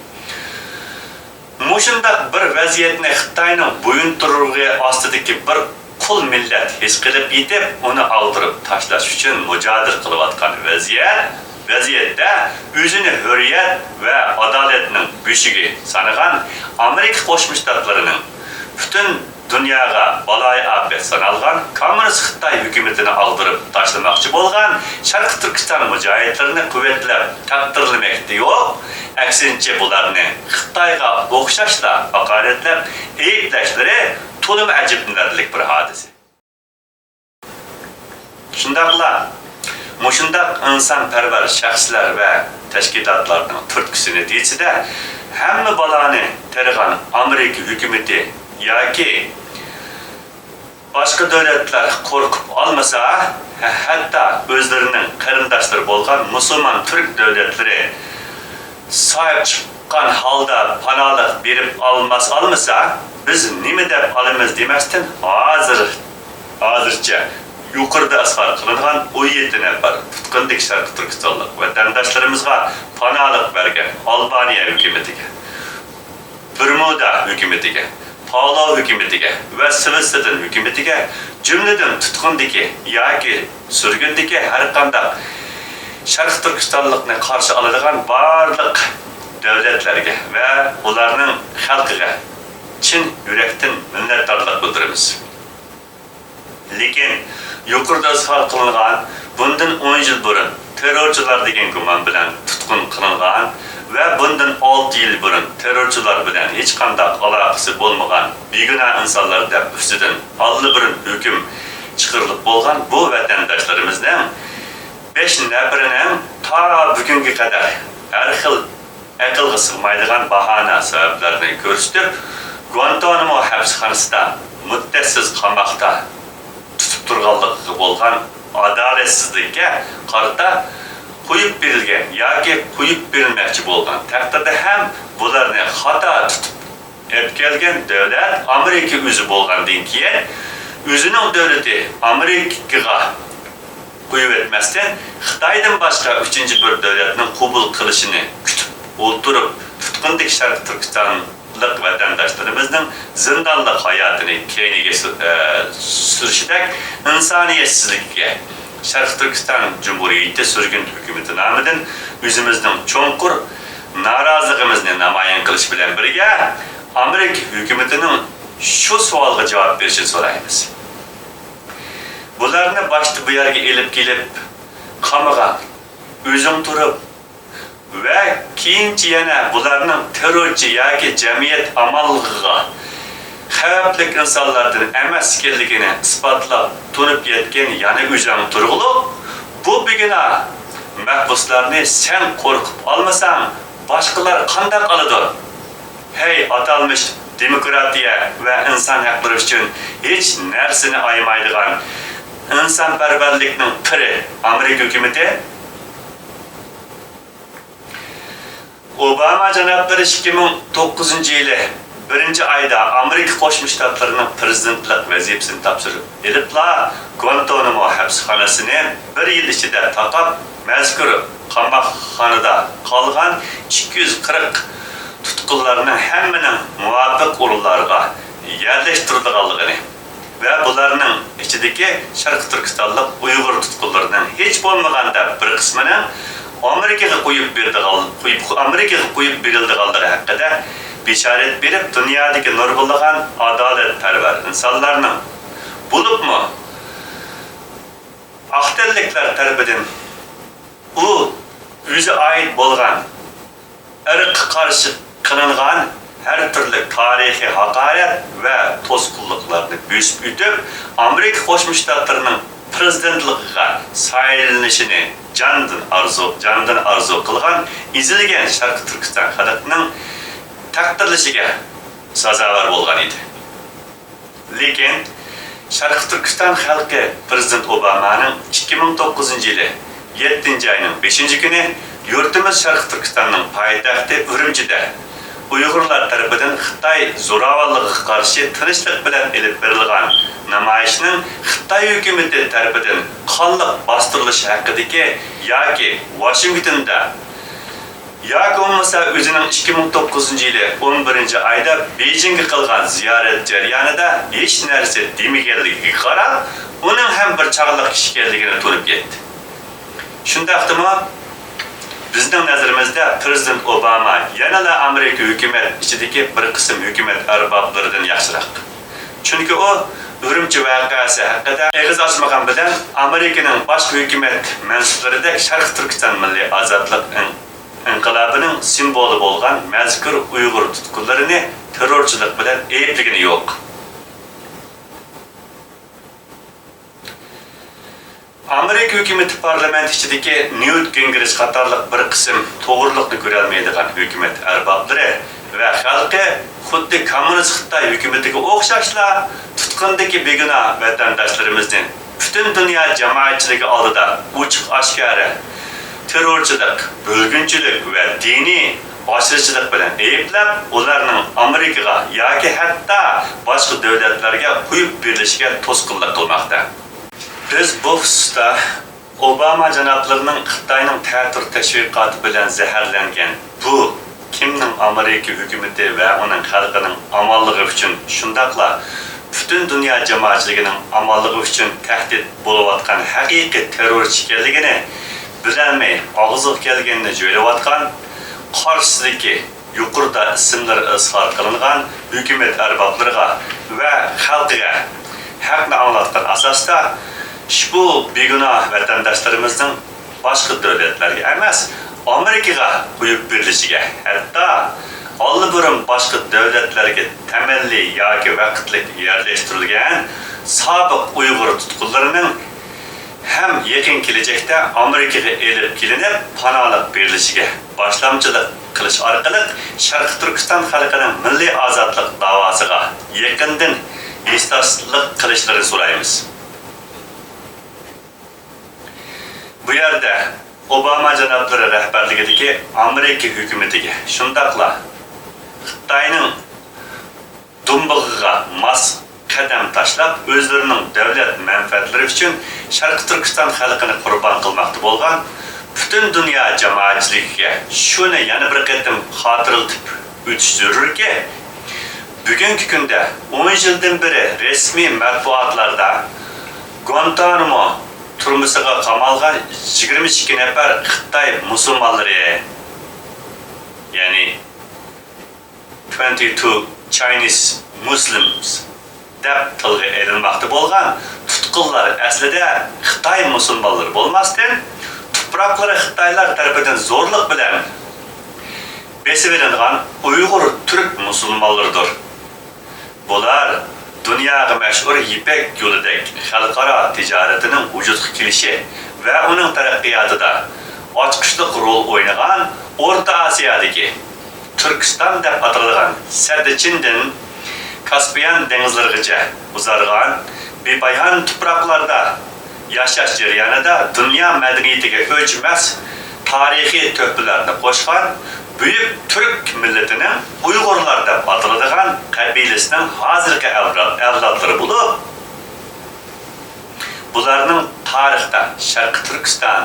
مۇشۇنداق بىر ۋەزىيەتنى خىتاينىڭ بويۇنتۇرۇقى ئاستىدىكى بىر قۇل مىللەت ھېس قىلىپ يېتىپ، ئۇنى ئاغدۇرۇپ تاشلاش ئۈچۈن مۇجادىلە قىلىۋاتقان ۋەزىيەت، ۋەزىيەتتە ئۆزىنى ھۆرىيەت ۋە ئادالەتنىڭ بۆشۈكى سانىغان ئامېرىكا قوشما شتاتلىرىنىڭ پۈتۈن دۇنياغا بالايىئاپەت سانالغان كوممۇنىست خىتاي ھۆكۈمىتىنى ئاغدۇرۇپ تاشلىماقچى بولغان شەرقىي تۈركىستان مۇجاھىدلىرىنى قۇۋۋەتلەپ تەقدىرلىمەكتە يوق، ئەكسىنچە بۇلارنى خىتايغا ئوخشاشلا ھاقارەتلەپ ئەيىبلەشلىرى تولىمۇ ئەجەبلىنەرلىك بىر ھادىسە. شۇنداقلا مۇشۇنداق ئىنسانپەرۋەر شەخسلەر ۋە تەشكىلاتلارنىڭ تۈرتكىسى نەتىجىسىدە ھەممە بالانى تېرىغان ئامېرىكا ھۆكۈمىتى ياكى باشقا دۆلەتلەر قورقۇپ ئالمىسا، ھە-، ھەتتا ئۆزلىرىنىڭ قېرىنداشلىرى بولغان مۇسۇلمان تۈرك دۆلەتلىرى ساھىب چىققان ھالدا پاناھلىق بېرىپ ئالماس-، ئالمىسا، بىز نېمە دەپ ئالىمىز دېمەستىن، ھازىر، ھازىرچە يۇقىرىدا ئىزھار قىلىنغان ئون يەتتە نەپەر تۇتقۇندىكى شەرقىي تۈركىستانلىق ۋەتەنداشلىرىمىزغا پاناھلىق بەرگەن ئالبانىيە ھۆكۈمىتىگە، بېرمۇدا ھۆكۈمىتىگە، پالاۋ ھۆكۈمىتىگە ۋە سىۋىتسېرىن ھۆكۈمىتىگە، جۈملىدىن تۇتقۇندىكى ياكى سۈرگۈندىكى ھەرقانداق شەرقىي تۈركىستانلىقنى قارشى ئالىدىغان بارلىق دۆلەتلەرگە ۋە ئۇلارنىڭ خەلقىگە چىن يۈرەكتىن مىننەتدارلىق بىلدۈرىمىز. لېكىن يۇقىرىدا ئىزھار قىلىنغان بۇندىن ئون يىل بۇرۇن تېررورچىلار دېگەن گۇمان بىلەن تۇتقۇن قىلىنغان ۋە بۇندىن ئالتە يىل بۇرۇن تېررورچىلار بىلەن ھېچقانداق ئالاقىسى بولمىغان بىگۇناھ ئىنسانلار دەپ ئۈستىدىن ئاللىبۇرۇن ھۆكۈم چىقىرىلىپ بولغان بۇ ۋەتەنداشلىرىمىزنىڭ بەش نەپىرىنىڭ تا بۈگۈنگە قەدەر ھەر خىل ئەقىلگە سىغمايدىغان باھانە سەۋەبلەرنى كۆرسىتىپ، گۇئانتانامو ھەپسخانىسىدا مۇددەتسىز قاماقتا تۇتۇپ تۇرغانلىقىغا بولغان ئادالەتسىزلىككە قارىتا قويۇپ بېرىلگەن ياكى قويۇپ بېرىلمەكچى بولغان تەقدىردە ھەم بۇلارنى خاتا تۇتۇپ ئەپكەلگەن دۆلەت ئامېرىكا ئۆزى بولغاندىن كېيىن، ئۆزىنىڭ دۆلىتى ئامېرىكىغا قويۇۋەتمەستىن، خىتايدىن باشقا ئۈچىنچى بىر دۆلەتنىڭ قوبۇل قىلىشىنى كۈتۈپ ئولتۇرۇپ، تۇتقۇندىكى شەرقىي تۈركىستانلىق ۋەتەنداشلىرىمىزنىڭ زىندانلىق ھاياتىنى كەينىگە سۈ-، ئە، سۈرۈشىدەك ئىنسانىيەتسىزلىككە شەرقىي تۈركىستان جۇمھۇرىيىتى سۈرگۈن ھۆكۈمىتى نامىدىن ئۆزىمىزنىڭ چوڭقۇر نارازىلىقىمىزنى نامايان قىلىش بىلەن بىرگە، ئامېرىكا ھۆكۈمىتىنىڭ شۇ سوئالغا جاۋاب بېرىشىنى سورايمىز. بۇلارنى باشتا بۇ يەرگە ئېلىپ كېلىپ قامىغان، ئۆزۈڭ تۇرۇپ ۋە كېيىنچە يەنە بۇلارنىڭ تېررورچى ياكى جەمئىيەت ئامانلىقىغا خەۋپلىك ئىنسانلاردىن ئەمەس ئىكەنلىكىنى ئىسپاتلاپ تونۇپ يەتكەن يەنە ئۆزۈڭ تۇرغۇلۇق، بۇ بىگۇناھ مەھبۇسلارنى سەن قورقۇپ ئالمىساڭ، باشقىلار قانداق ئالىدۇ؟ ھەي، ئاتالمىش دېموكراتىيە ۋە ئىنسان ھەقلىرى ئۈچۈن ھېچ نەرسىنى ئايىمايدىغان ئىنسانپەرۋەرلىكنىڭ پىرى ئامېرىكا ھۆكۈمىتى! ئوباما جانابلىرى ئىككى مىڭ توققۇزىنچى يىلى بىرىنچى ئايدا ئامېرىكا قوشما شتاتلىرىنىڭ پىرېزىدېنتلىق ۋەزىپىسىنى تاپشۇرۇپ ئېلىپلا، گۇانتانامو ھەپسخانىسىنى بىر يىل ئىچىدە تاقاپ، مەزكۇر قاماقخانىدا قالغان ئىككى يۈز قىرىق تۇتقۇنلارنىڭ ھەممىنىڭ مۇۋاپىق ئورۇنلارغا يەرلەشتۈرۈلىدىغانلىقىنى، ۋە بۇلارنىڭ ئىچىدىكى شەرقىي تۈركىستانلىق ئۇيغۇر تۇتقۇنلىرىنىڭ ھېچ بولمىغاندا بىر قىسمىنىڭ ئامېرىكىغا قويۇپ بېرىدىغان، قويۇپ، ئامېرىكىغا قويۇپ بېرىلىدىغانلىقى ھەققىدە بېشارەت بېرىپ، دۇنيادىكى نۇرغۇنلىغان ئادالەتپەرۋەر ئىنسانلارنىڭ، بولۇپمۇ ئاق تەنلىكلەر تەرىپىدىن ئۇ ئۆزى ئائىت بولغان ئىرققا قارشى قىلىنغان ھەر تۈرلۈك تارىخىي ھاقارەت ۋە توسقۇنلۇقلارنى بۆسۈپ ئۆتۈپ، ئامېرىكا قوشما شتاتلىرىنىڭ پىرېزىدېنتلىقىغا سايلىنىشىنى جاندىن ئارزۇ، جاندىن ئارزۇ قىلغان ئېزىلگەن شەرقىي تۈركىستان خەلقىنىڭ تەقدىرلىشىگە سازاۋەر بولغان ئىدى. لېكىن، شەرقىي تۈركىستان خەلقى پىرېزىدېنت ئوبامانىڭ ئىككى مىڭ توققۇزىنچى يىلى يەتتىنچى ئاينىڭ بەشىنچى كۈنى يۇرتىمىز شەرقىي تۈركىستاننىڭ پايتەختى ئۈرۈمچىدە ئۇيغۇرلار تەرىپىدىن خىتاي زوراۋانلىقىغا قارشى تىنچلىق بىلەن ئېلىپ بېرىلغان نامايىشنىڭ خىتاي ھۆكۈمىتى تەرىپىدىن قانلىق باستۇرۇلۇشى ھەققىدىكى ياكى ۋاشىنگتوندا ياكى بولمىسا ئۆزىنىڭ ئىككى مىڭ توققۇزىنچى يىلى ئون بىرىنچى ئايدا بېيجىڭغا قىلغان زىيارەت جەريانىدا ھېچ نەرسە دېمىگەنلىكىگە قاراپ، ئۇنىڭ ھەم بىر چاغلىق كىشى ئىكەنلىكىنى تونۇپ يەتتى. شۇنداقتىمۇ، بىزنىڭ نەزىرىمىزدە پىرېزىدېنت ئوباما يەنىلا ئامېرىكا ھۆكۈمەت ئىچىدىكى بىر قىسىم ھۆكۈمەت ئەربابلىرىدىن ياخشىراق. چۈنكى ئۇ ئۈرۈمچى ۋەقەسى ھەققىدە ئېغىز ئاچمىغان بىلەن ئامېرىكىنىڭ باشقا ھۆكۈمەت مەنسۇپلىرىدەك شەرقىي تۈركىستان مىللىي ئازادلىق ئىن-، ئىنقىلابىنىڭ سىمۋولى بولغان مەزكۇر ئۇيغۇر تۇتقۇنلىرىنى تېررورچىلىق بىلەن ئەيىبلىگىنى يوق. ئامېرىكا ھۆكۈمىتى پارلامېنت ئىچىدىكى نيۇت گىنگرىچ قاتارلىق بىر قىسىم توغرىلىقنى كۆرەلمەيدىغان ھۆكۈمەت ئەربابلىرى ۋە خەلقى خۇددى كوممۇنىست خىتاي ھۆكۈمىتىگە ئوخشاشلا تۇتقۇندىكى بىگۇناھ ۋەتەنداشلىرىمىزنى پۈتۈن دۇنيا جامائەتچىلىكى ئالدىدا ئوچۇق-ئاشكارا تېررورچىلىق، بۆلگۈنچىلىك ۋە دىنىي ئاشۇرۇشچىلىق بىلەن ئەيىبلەپ، ئۇلارنىڭ ئامېرىكىغا ياكى ھەتتا باشقا دۆلەتلەرگە قويۇپ بېرىلىشىگە توسقۇنلۇق قىلماقتا. بىز بۇ خۇسۇستا ئوباما جانابلىرىنىڭ خىتاينىڭ تەتۈر تەشۋىقاتى بىلەن زەھەرلەنگەن بۇ كىمنىڭ ئامېرىكا ھۆكۈمىتى ۋە ئۇنىڭ خەلقىنىڭ ئامانلىقى ئۈچۈن، شۇنداقلا پۈتۈن دۇنيا جامائەتچىلىكىنىڭ ئامانلىقى ئۈچۈن تەھدىت بولۇۋاتقان ھەقىقىي تېررورچى ئىكەنلىكىنى بىلەلمەي، ئاغزىغا كەلگىنىنى جۆيلۈۋاتقان، قارشىسىدىكى يۇقىرىدا ئىسىملىرى ئىزھار قىلىنغان ھۆكۈمەت ئەربابلىرىغا ۋە خەلقىگە ھەقنى ئاڭلاتقان ئاساستا، ئۇشبۇ بىگۇناھ ۋەتەنداشلىرىمىزنىڭ باشقا دۆلەتلەرگە ئەمەس، ئامېرىكىغا قويۇپ بېرىلىشىگە، ھەتتا ئاللىبۇرۇن باشقا دۆلەتلەرگە تەمەللىي ياكى ۋاقىتلىق يەرلەشتۈرۈلگەن سابىق ئۇيغۇر تۇتقۇنلىرىنىڭ ھەم يېقىن كېلەچەكتە ئامېرىكىغا ئېلىپ كېلىنىپ، پاناھلىق بېرىلىشىگە باشلامچىلىق قىلىش ئارقىلىق، شەرقىي تۈركىستان خەلقىنىڭ مىللىي ئازادلىق داۋاسىغا يېقىندىن ھېسداشلىق قىلىشلىرىنى سورايمىز. بۇ يەردە ئوباما جانابلىرى رەھبەرلىكىدىكى ئامېرىكا ھۆكۈمىتىگە، شۇنداقلا خىتاينىڭ دۇمبىغىغا ماس قەدەم تاشلاپ، ئۆزلىرىنىڭ دۆلەت مەنپەئەتلىرى ئۈچۈن شەرقىي تۈركىستان خەلقىنى قۇربان قىلماقتا بولغان پۈتۈن دۇنيا جامائەتچىلىكىگە شۇنى يەنە بىر قېتىم خاتىرىلىتىپ ئۆتۈش زۆرۈركى، بۈگۈنكى كۈندە ئون يىلدىن بېرى رەسمىي مەتبۇئاتلاردا گۇانتانامو تۈرمىسىغا قامالغان يىگىرمە ئىككى نەپەر خىتاي مۇسۇلمانلىرى، يەنى twenty-two Chinese Muslims دەپ تىلغا ئېلىنماقتا بولغان تۇتقۇنلار ئەسلىدە خىتاي مۇسۇلمانلىرى بولماستىن، تۇپراقلىرى خىتايلار تەرىپىدىن زورلۇق بىلەن بېسىۋېلىنغان ئۇيغۇر تۈرك مۇسۇلمانلىرىدۇر. بۇلار دۇنياغا مەشھۇر يىپەك يولىدەك خەلقئارا تىجارىتىنىڭ ۋۇجۇدقا كېلىشى ۋە ئۇنىڭ تەرەققىياتىدا ئاچقۇچلۇق رول ئوينىغان ئورتا ئاسىيادىكى تۈركىستان دەپ ئاتىلىدىغان سەددىچىندىن كاسپىيان دېڭىزلىرىغىچە ئۇزارغان بىپايان تۇپراقلاردا ياشاش جەريانىدا دۇنيا مەدەنىيىتىگە ئۆچمەس تارىخىي تۆھپىلەرنى قوشقان بۈيۈك تۈرك مىللىتىنىڭ ئۇيغۇرلار دەپ ئاتىلىدىغان قەبىلىسىنىڭ ھازىرقى ئەۋلاد-، ئەۋلادلىرى بولۇپ، بۇلارنىڭ تارىختا شەرقىي تۈركىستان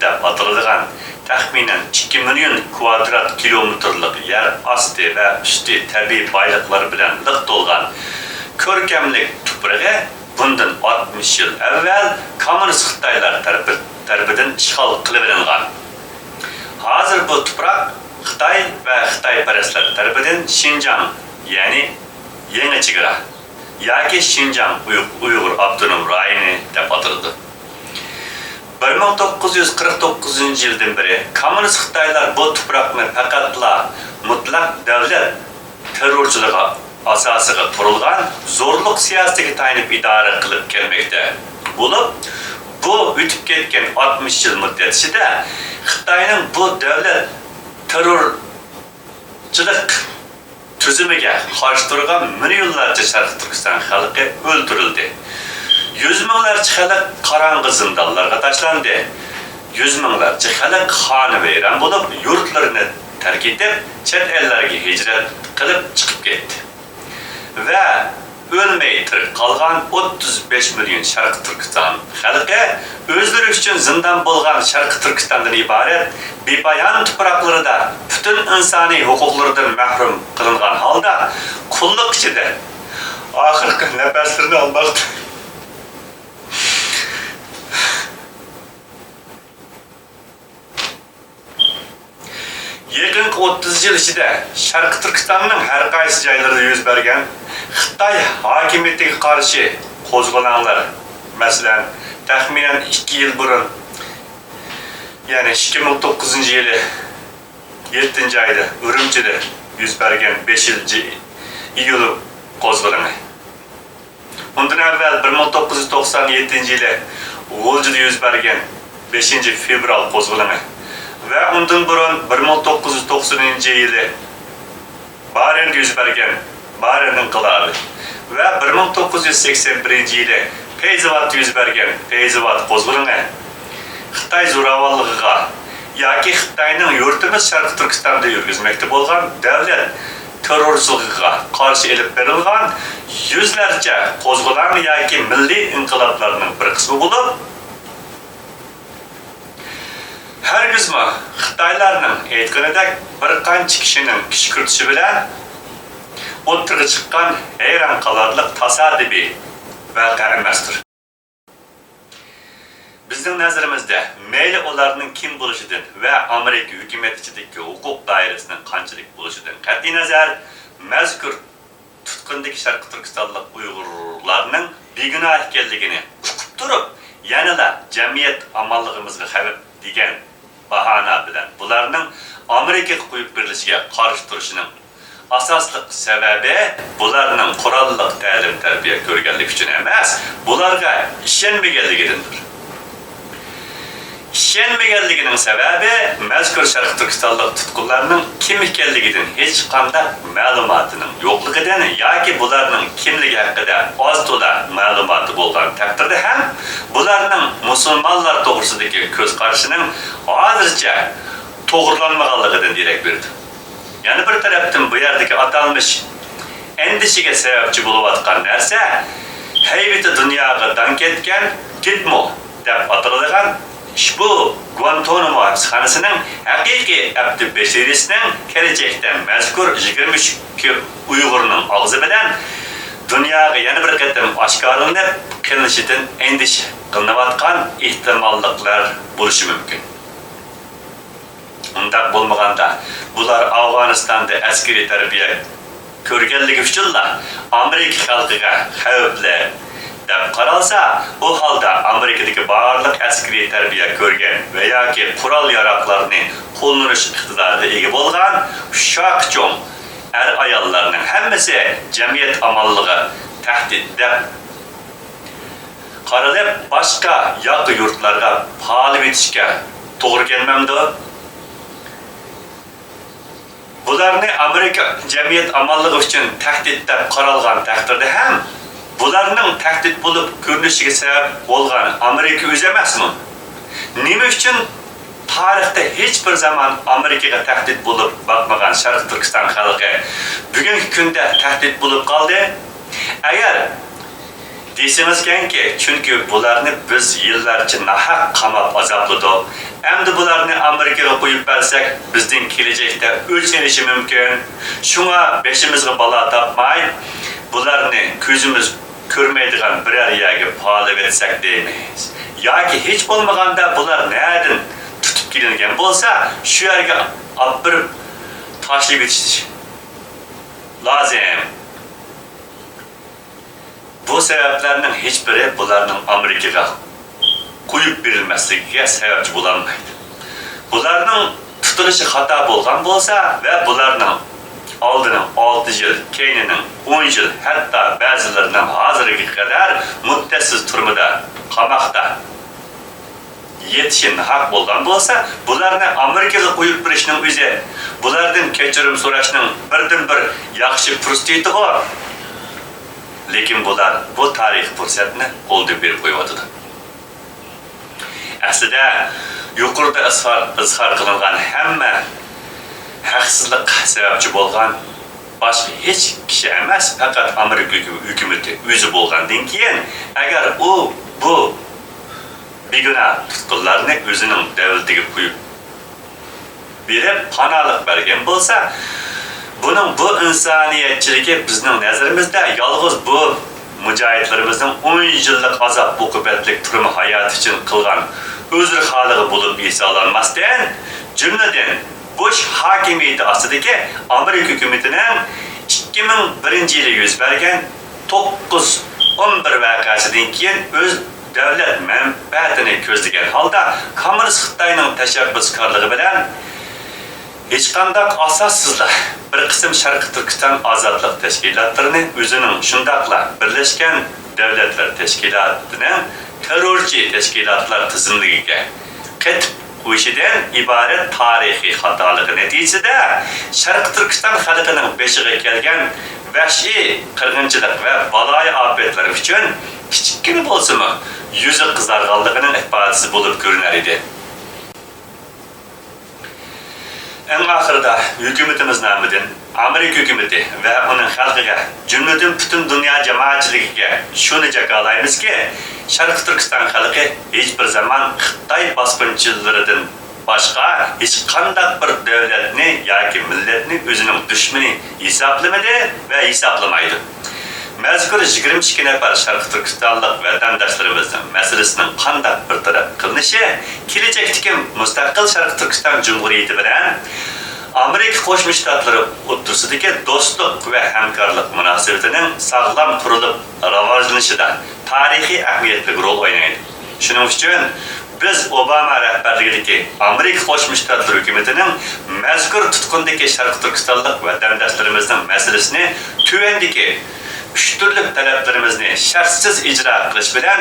دەپ ئاتىلىدىغان تەخمىنەن ئىككى مىليون كۋادرات كىلومېتىرلىق يەر ئاستى ۋە ئۈستى تەبىئىي بايلىقلار بىلەن لىق تولغان كۆركەملىك تۇپرىقى بۇندىن ئاتمىش يىل ئەۋۋەل كوممۇنىست خىتايلار تەرىپى-، تەرىپىدىن ئىشغال قىلىۋېلىنغان. ھازىر بۇ تۇپراق خىتاي ۋە خىتايپەرەسلەر تەرىپىدىن شىنجاڭ، يەنى يېڭى چېگرا ياكى شىنجاڭ ئۇي-، ئۇيغۇر ئاپتونوم رايونى دەپ ئاتىلىدۇ. بىر مىڭ توققۇز يۈز قىرىق توققۇزىنچى يىلدىن بېرى كوممۇنىست خىتايلار بۇ تۇپراقنى پەقەتلا مۇتلەق دەۋلەت تېررورچىلىقى ئاساسىغا قۇرۇلغان زورلۇق سىياسىتىگە تايىنىپ ئىدارە قىلىپ كەلمەكتە بولۇپ، بۇ ئۆتۈپ كەتكەن ئاتمىش يىل مۇددەت ئىچىدە خىتاينىڭ بۇ دەۋلەت تېررورچىلىق تۈزۈمىگە قارشى تۇرغان مىليونلارچە شەرقىي تۈركىستان خەلقى ئۆلتۈرۈلدى. يۈز مىڭلارچە خەلق قاراڭغۇ زىندانلارغا تاشلاندى. يۈز مىڭلارچە خەلق خانىۋەيران بولۇپ، يۇرتلىرىنى تەرك ئېتىپ، چەت ئەللەرگە ھىجرەت قىلىپ چىقىپ كەتتى. ۋە ئۆلمەي تىرىك قالغان ئوتتۇز بەش مىليون شەرقىي تۈركىستان خەلقى ئۆزلىرى ئۈچۈن زىندان بولغان شەرقىي تۈركىستاندىن ئىبارەت بىپايان تۇپراقلىرىدا پۈتۈن ئىنسانىي ھوقۇقلىرىدىن مەھرۇم قىلىنغان ھالدا قۇللۇق ئىچىدە ئاخىرقى نەپەسلىرىنى ئالماقتا. يېقىنقى ئوتتۇز يىل ئىچىدە شەرقىي تۈركىستاننىڭ ھەر قايسى جايلىرىدا يۈز بەرگەن خىتاي ھاكىمىيىتىگە قارشى قوزغىلاڭلار، مەسىلەن، تەخمىنەن ئىككى يىل بۇرۇن، يەنى ئىككى مىڭ توققۇزىنچى يىلى يەتتىنچى ئايدا ئۈرۈمچىدە يۈز بەرگەن بەشىنچى ئىيۇل قوزغىلىڭى. ئۇندىن ئەۋۋەل بىر مىڭ توققۇز يۈز توقسان يەتتىنچى يىلى غۇلجىدا يۈز بەرگەن بەشىنچى فېۋرال قوزغىلىڭى ۋە ئۇندىن بۇرۇن بىر مىڭ توققۇز يۈز توقسىنىنچى يىلى بارىندا يۈز بەرگەن بارىن ئىنقىلابى ۋە بىر مىڭ توققۇز يۈز سەكسەن بىرىنچى يىلى پەيزىۋاتتا يۈز بەرگەن پەيزىۋات قوزغىلىڭى، خىتاي زوراۋانلىقىغا ياكى خىتاينىڭ يۇرتىمىز شەرقىي تۈركىستاندا يۈرگۈزمەكتە بولغان دەۋلەت تېررورچىلىقىغا قارشى ئېلىپ بېرىلغان يۈزلەرچە قوزغىلاڭ ياكى مىللىي ئىنقىلابلارنىڭ بىر قىسمى بولۇپ، ھەرگىزمۇ خىتايلارنىڭ ئېيتقىنىدەك بىر قانچە كىشىنىڭ كۈشكۈرتۈشى بىلەن ئوتتۇرىغا چىققان ھەيران قالارلىق تاسادىپىي ۋەقە ئەمەستۇر. بىزنىڭ نەزىرىمىزدە، مەيلى ئۇلارنىڭ كىم بولۇشىدىن ۋە ئامېرىكا ھۆكۈمەت ئىچىدىكى ھوقۇق دائىرىسىنىڭ قانچىلىك بولۇشىدىن قەتئىينەزەر، مەزكۇر تۇتقۇندىكى شەرقىي تۈركىستانلىق ئۇيغۇرلارنىڭ بىگۇناھ ئىكەنلىكىنى ئۇقۇپ تۇرۇپ، يەنىلا جەمئىيەت ئامانلىقىمىزغا خەۋپ دېگەن باھانە بىلەن بۇلارنىڭ ئامېرىكىغا قويۇپ بېرىلىشىگە قارشى تۇرۇشىنىڭ ئاساسلىق سەۋەبى بۇلارنىڭ قوراللىق تەلىم-تەربىيە كۆرگەنلىكى ئۈچۈن ئەمەس، بۇلارغا ئىشەنمىگەنلىكىدىندۇر. ئىشەنمىگەنلىكىنىڭ سەۋەبى، مەزكۇر شەرقىي تۈركىستانلىق تۇتقۇنلارنىڭ كىم ئىكەنلىكىدىن ھېچقانداق مەلۇماتىنىڭ يوقلۇقىدىن ياكى بۇلارنىڭ كىملىكى ھەققىدە ئاز-تولا مەلۇماتى بولغان تەقدىردە ھەم بۇلارنىڭ مۇسۇلمانلار توغرىسىدىكى كۆز قارىشىنىڭ ھازىرچە توغرىلانمىغانلىقىدىن دېرەك بېرىدۇ. يەنە بىر تەرەپتىن، بۇ يەردىكى ئاتالمىش ئەندىشىگە سەۋەبچى بولۇۋاتقان نەرسە، ھەيۋىتى دۇنياغا داڭ كەتكەن گىتمو دەپ ئاتىلىدىغان ئۇشبۇ گۇانتونامو ھەپسخانىسىنىڭ ھەقىقىي ئەبدى بەشىرىسىنىڭ كېلەچەكتە مەزكۇر يىگىرمە ئۈچ ئۇيغۇرنىڭ ئاغزى بىلەن دۇنياغا يەنە بىر قېتىم ئاشكارىلىنىپ قېلىشىدىن ئەندىشە قىلىنىۋاتقان ئېھتىماللىقلار بولۇشى مۇمكىن. ئۇنداق بولمىغاندا، بۇلار ئافغانىستاندا ئەسكىرىي تەربىيە كۆرگەنلىكى ئۈچۈنلا ئامېرىكا خەلقىگە خەۋپلىك دەپ قارالسا، ئۇ ھالدا ئامېرىكىدىكى بارلىق ئەسكىرىي تەربىيە كۆرگەن ۋە ياكى قورال-ياراغلارنى قوللىنىش ئىقتىدارىغا ئىگە بولغان شاكا چوڭ ئەر-ئاياللارنىڭ ھەممىسى جەمئىيەت ئامانلىقىغا تەھدىت دەپ قارىلىپ، باشقا ياقا يۇرتلارغا پالىۋېتىشكە توغرا كەلمەمدۇ؟ بۇلارنى ئامېرىكا جەمئىيەت ئامانلىقى ئۈچۈن تەھدىت دەپ قارالغان تەقدىردە ھەم، بۇلارنىڭ تەھدىت بولۇپ كۆرۈنۈشىگە سەۋەب بولغان ئامېرىكا ئۆزى ئەمەسمۇ؟ نېمە ئۈچۈن تارىختا ھېچ بىر زامان ئامېرىكىغا تەھدىت بولۇپ باقمىغان شەرقىي تۈركىستان خەلقى بۈگۈنكى كۈندە تەھدىت بولۇپ قالدى؟ ئەگەر دېسىڭىزكەنكى، چۈنكى بۇلارنى بىز يىللارچە ناھەق قاماپ ئازابلىدۇق. ئەمدى بۇلارنى ئامېرىكىغا قويۇپ بەرسەك، بىزدىن كېلەچەكتە ئۆچ ئېلىشى مۇمكىن. شۇڭا بېشىمىزغا بالا تاپماي، بۇلارنى كۆزىمىز كۆرمەيدىغان بىرەر يەرگە پالىۋەتسەك دەيمىز. ياكى ھېچ بولمىغاندا بۇلار نەدىن تۇتۇپ كېلىنگەن بولسا، شۇ يەرگە ئاپىرىپ تاشلىۋېتىش لازىم. بۇ سەۋەبلەرنىڭ ھېچبىرى بۇلارنىڭ ئامېرىكىغا قويۇپ بېرىلمەسلىكىگە سەۋەبچى بولالمايدۇ. بۇلارنىڭ تۇتۇلۇشى خاتا بولغان بولسا ۋە بۇلارنىڭ ئالدىنىڭ ئالتە يىل، كەينىنىڭ ئون يىل، ھەتتا بەزىلىرىنىڭ ھازىرغا قەدەر مۇددەتسىز تۈرمىدە، قاماقتا يېتىشى ناھەق بولغان بولسا، بۇلارنى ئامېرىكىغا قويۇپ بېرىشنىڭ ئۆزى بۇلاردىن كەچۈرۈم سوراشنىڭ بىردىنبىر ياخشى پۇرسىتىغۇ. لېكىن بۇلار بۇ تارىخىي پۇرسەتنى قولدىن بېرىپ قويۇۋاتىدۇ. ئەسلىدە، يۇقىرىدا ئىزھار، ئىزھار قىلىنغان ھەممە ھەقسىزلىق سەۋەبچى بولغان باشقا ھېچ كىشى ئەمەس، پەقەت ئامېرىكا ھۆكۈ-، ھۆكۈمىتى ئۆزى بولغاندىن كېيىن، ئەگەر ئۇ بۇ بىگۇناھ تۇتقۇنلارنى ئۆزىنىڭ دۆلىتىگە قويۇپ بېرىپ، پاناھلىق بەرگەن بولسا، بۇنىڭ بۇ ئىنسانىيەتچىلىكى بىزنىڭ نەزىرىمىزدە يالغۇز بۇ مۇجاھىدلىرىمىزنىڭ ئون يىللىق ئازاب-ئوقۇبەتلىك تۈرمە ھاياتى ئۈچۈن قىلغان ئۆزرىخاھلىقى بولۇپ ھېسابلانماستىن، جۈملىدىن بۇش ھاكىمىيىتى ئاستىدىكى ئامېرىكا ھۆكۈمىتىنىڭ ئىككى مىڭ بىرىنچى يىلى يۈز بەرگەن توققۇز ئون بىر ۋەقەسىدىن كېيىن ئۆز دۆلەت مەنپەئەتىنى كۆزلىگەن ھالدا، كوممۇنىست خىتاينىڭ تەشەببۇسكارلىقى بىلەن ھېچقانداق ئاساسسىزلا بىر قىسىم شەرقىي تۈركىستان ئازادلىق تەشكىلاتلىرىنى ئۆزىنىڭ، شۇنداقلا بىرلەشكەن دۆلەتلەر تەشكىلاتىنىڭ تېررورچى تەشكىلاتلار تىزىملىكىگە قېتىپ قويۇشىدىن ئىبارەت تارىخىي خاتالىقى نەتىجىسىدە، شەرقىي تۈركىستان خەلقىنىڭ بېشىغا كەلگەن ۋەھشىي قىرغىنچىلىق ۋە بالايىئاپەتلەر ئۈچۈن كىچىككىنە بولسىمۇ يۈزى قىزارغانلىقىنىڭ ئىپادىسى بولۇپ كۆرۈنەر ئىدى. ئەڭ ئاخىرىدا ھۆكۈمىتىمىز نامىدىن ئامېرىكا ھۆكۈمىتى ۋە ئۇنىڭ خەلقىگە، جۈملىدىن پۈتۈن دۇنيا جامائەتچىلىكىگە شۇنى جاكارلايمىزكى، شەرقىي تۈركىستان خەلقى ھېچبىر زامان خىتاي باسقۇنچىلىرىدىن باشقا ھېچقانداق بىر دۆلەتنى ياكى مىللەتنى ئۆزىنىڭ دۈشمىنى ھېسابلىمىدى ۋە ھېسابلىمايدۇ. مەزكۇر يىگىرمە ئىككى نەپەر شەرقىي تۈركىستانلىق ۋەتەنداشلىرىمىزنىڭ مەسىلىسىنىڭ قانداق بىر تەرەپ قىلىنىشى كېلىچەكتىكى مۇستەقىل شەرقىي تۈركىستان جۇمھۇرىيىتى بىلەن ئامېرىكا قوشما شتاتلىرى ئوتتۇرىسىدىكى دوستلۇق ۋە ھەمكارلىق مۇناسىۋىتىنىڭ ساغلام قۇرۇلۇپ راۋاجلىنىشىدا تارىخىي ئەھمىيەتلىك رول ئوينايدۇ. شۇنىڭ ئۈچۈن بىز ئوباما رەھبەرلىكىدىكى ئامېرىكا قوشما شتاتلىرى ھۆكۈمىتىنىڭ مەزكۇر تۇتقۇندىكى شەرقىي تۈركىستانلىق ۋەتەنداشلىرىمىزنىڭ مەسىلىسىنى تۆۋەندىكى ئۈچ تۈرلۈك تەلەپلىرىمىزنى شەرتسىز ئىجرا قىلىش بىلەن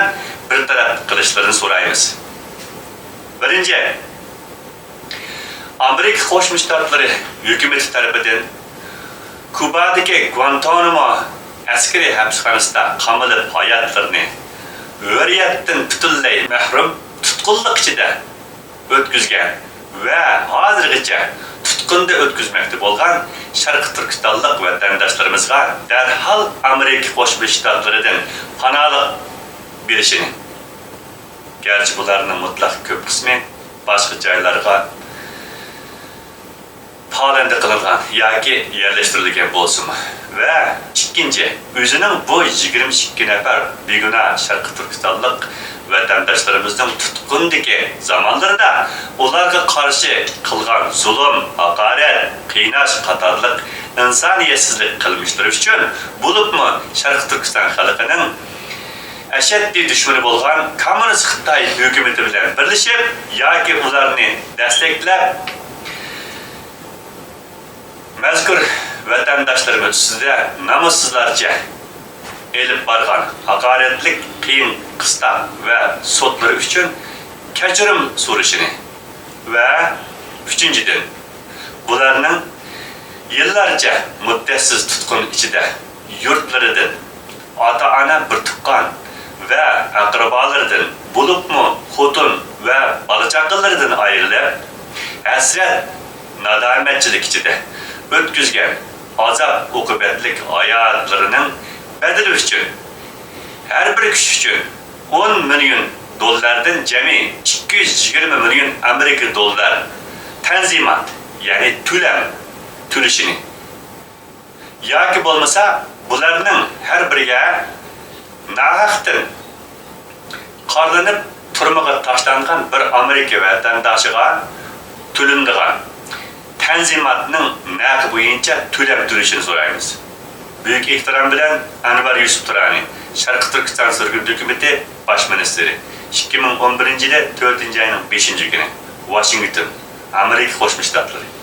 بىر تەرەپ قىلىشلىرىنى سورايمىز. بىرىنچى، ئامېرىكا قوشما شتاتلىرى ھۆكۈمىتى تەرىپىدىن كۇبادىكى گۇانتانامو ئەسكىرىي ھەپسخانىسىدا قامىلىپ، ھاياتلىرىنى ھۆرىيەتتىن پۈتۈنلەي مەھرۇم، تۇتقۇنلۇق ئىچىدە ئۆتكۈزگەن ۋە ھازىرغىچە تۇتقۇندا ئۆتكۈزمەكتە بولغان شەرقىي تۈركىستانلىق ۋەتەنداشلىرىمىزغا دەرھال ئامېرىكا قوشما شتاتلىرىدىن پاناھلىق بېرىشىنى، گەرچە بۇلارنىڭ مۇتلەق كۆپ قىسمى باشقا جايلارغا پالەندە قىلىنغان ياكى يەرلەشتۈرۈلگەن بولسىمۇ، ۋە ئىككىنچى، ئۆزىنىڭ بۇ يىگىرمە ئىككى نەپەر بىگۇناھ شەرقىي تۈركىستانلىق ۋەتەنداشلىرىمىزنىڭ تۇتقۇندىكى زامانلىرىدا ئۇلارغا قارشى قىلغان زۇلۇم، ھاقارەت، قىيناش قاتارلىق ئىنسانىيەتسىزلىك قىلمىشلىرى ئۈچۈن، بولۇپمۇ شەرقىي تۈركىستان خەلقىنىڭ ئەشەددىي دۈشمىنى بولغان كوممۇنىست خىتاي ھۆكۈمىتى بىلەن بىرلىشىپ ياكى ئۇلارنى دەستەكلەپ، مەزكۇر ۋەتەنداشلىرىمىز ئۈستىدە نامۇسسىزلارچە ئېلىپ بارغان ھاقارەتلىك قىيىن قىستاق ۋە سوتلىرى ئۈچۈن كەچۈرۈم سورىشىنى، ۋە ئۈچىنچىدىن، بۇلارنىڭ يىللارچە مۇددەتسىز تۇتقۇن ئىچىدە يۇرتلىرىدىن، ئاتا-ئانا، بىر تۇغقان ۋە ئەقرىبالىرىدىن، بولۇپمۇ خوتۇن ۋە بالا-چاقىلىرىدىن ئايرىلىپ، ھەسرەت، نادامەتچىلىك ئىچىدە ئۆتكۈزگەن ئازاب-ئوقۇبەتلىك ھاياتلىرىنىڭ بەدىلى ئۈچۈن، ھەر بىر كىشى ئۈچۈن ئون مىليون دوللاردىن جەمئىي ئىككى يۈز يىگىرمە مىليون ئامېرىكا دوللار تەنزىمات، يەنى تۆلەم تۆلىشىنى ياكى بولمىسا بۇلارنىڭ ھەر بىرىگە ناھەقتىن قارىلىنىپ تۈرمىگە تاشلانغان بىر ئامېرىكا ۋەتەنداشىغا تۆلىنىدىغان تەنزىماتنىڭ نەقى بويىچە تۆلەم تۆلىشىنى سورايمىز. بۈيۈك ئېھتىرام بىلەن، ئەنۋەر يۈسۈپ تۇرانى، شەرقىي تۈركىستان سۈرگۈن ھۆكۈمىتى باش مىنىستىرى، ئىككى مىڭ ئون بىرىنچى يىلى تۆتىنچى ئاينىڭ بەشىنچى كۈنى، ۋاشىنگتون، ئامېرىكا قوشما شتاتلىرى.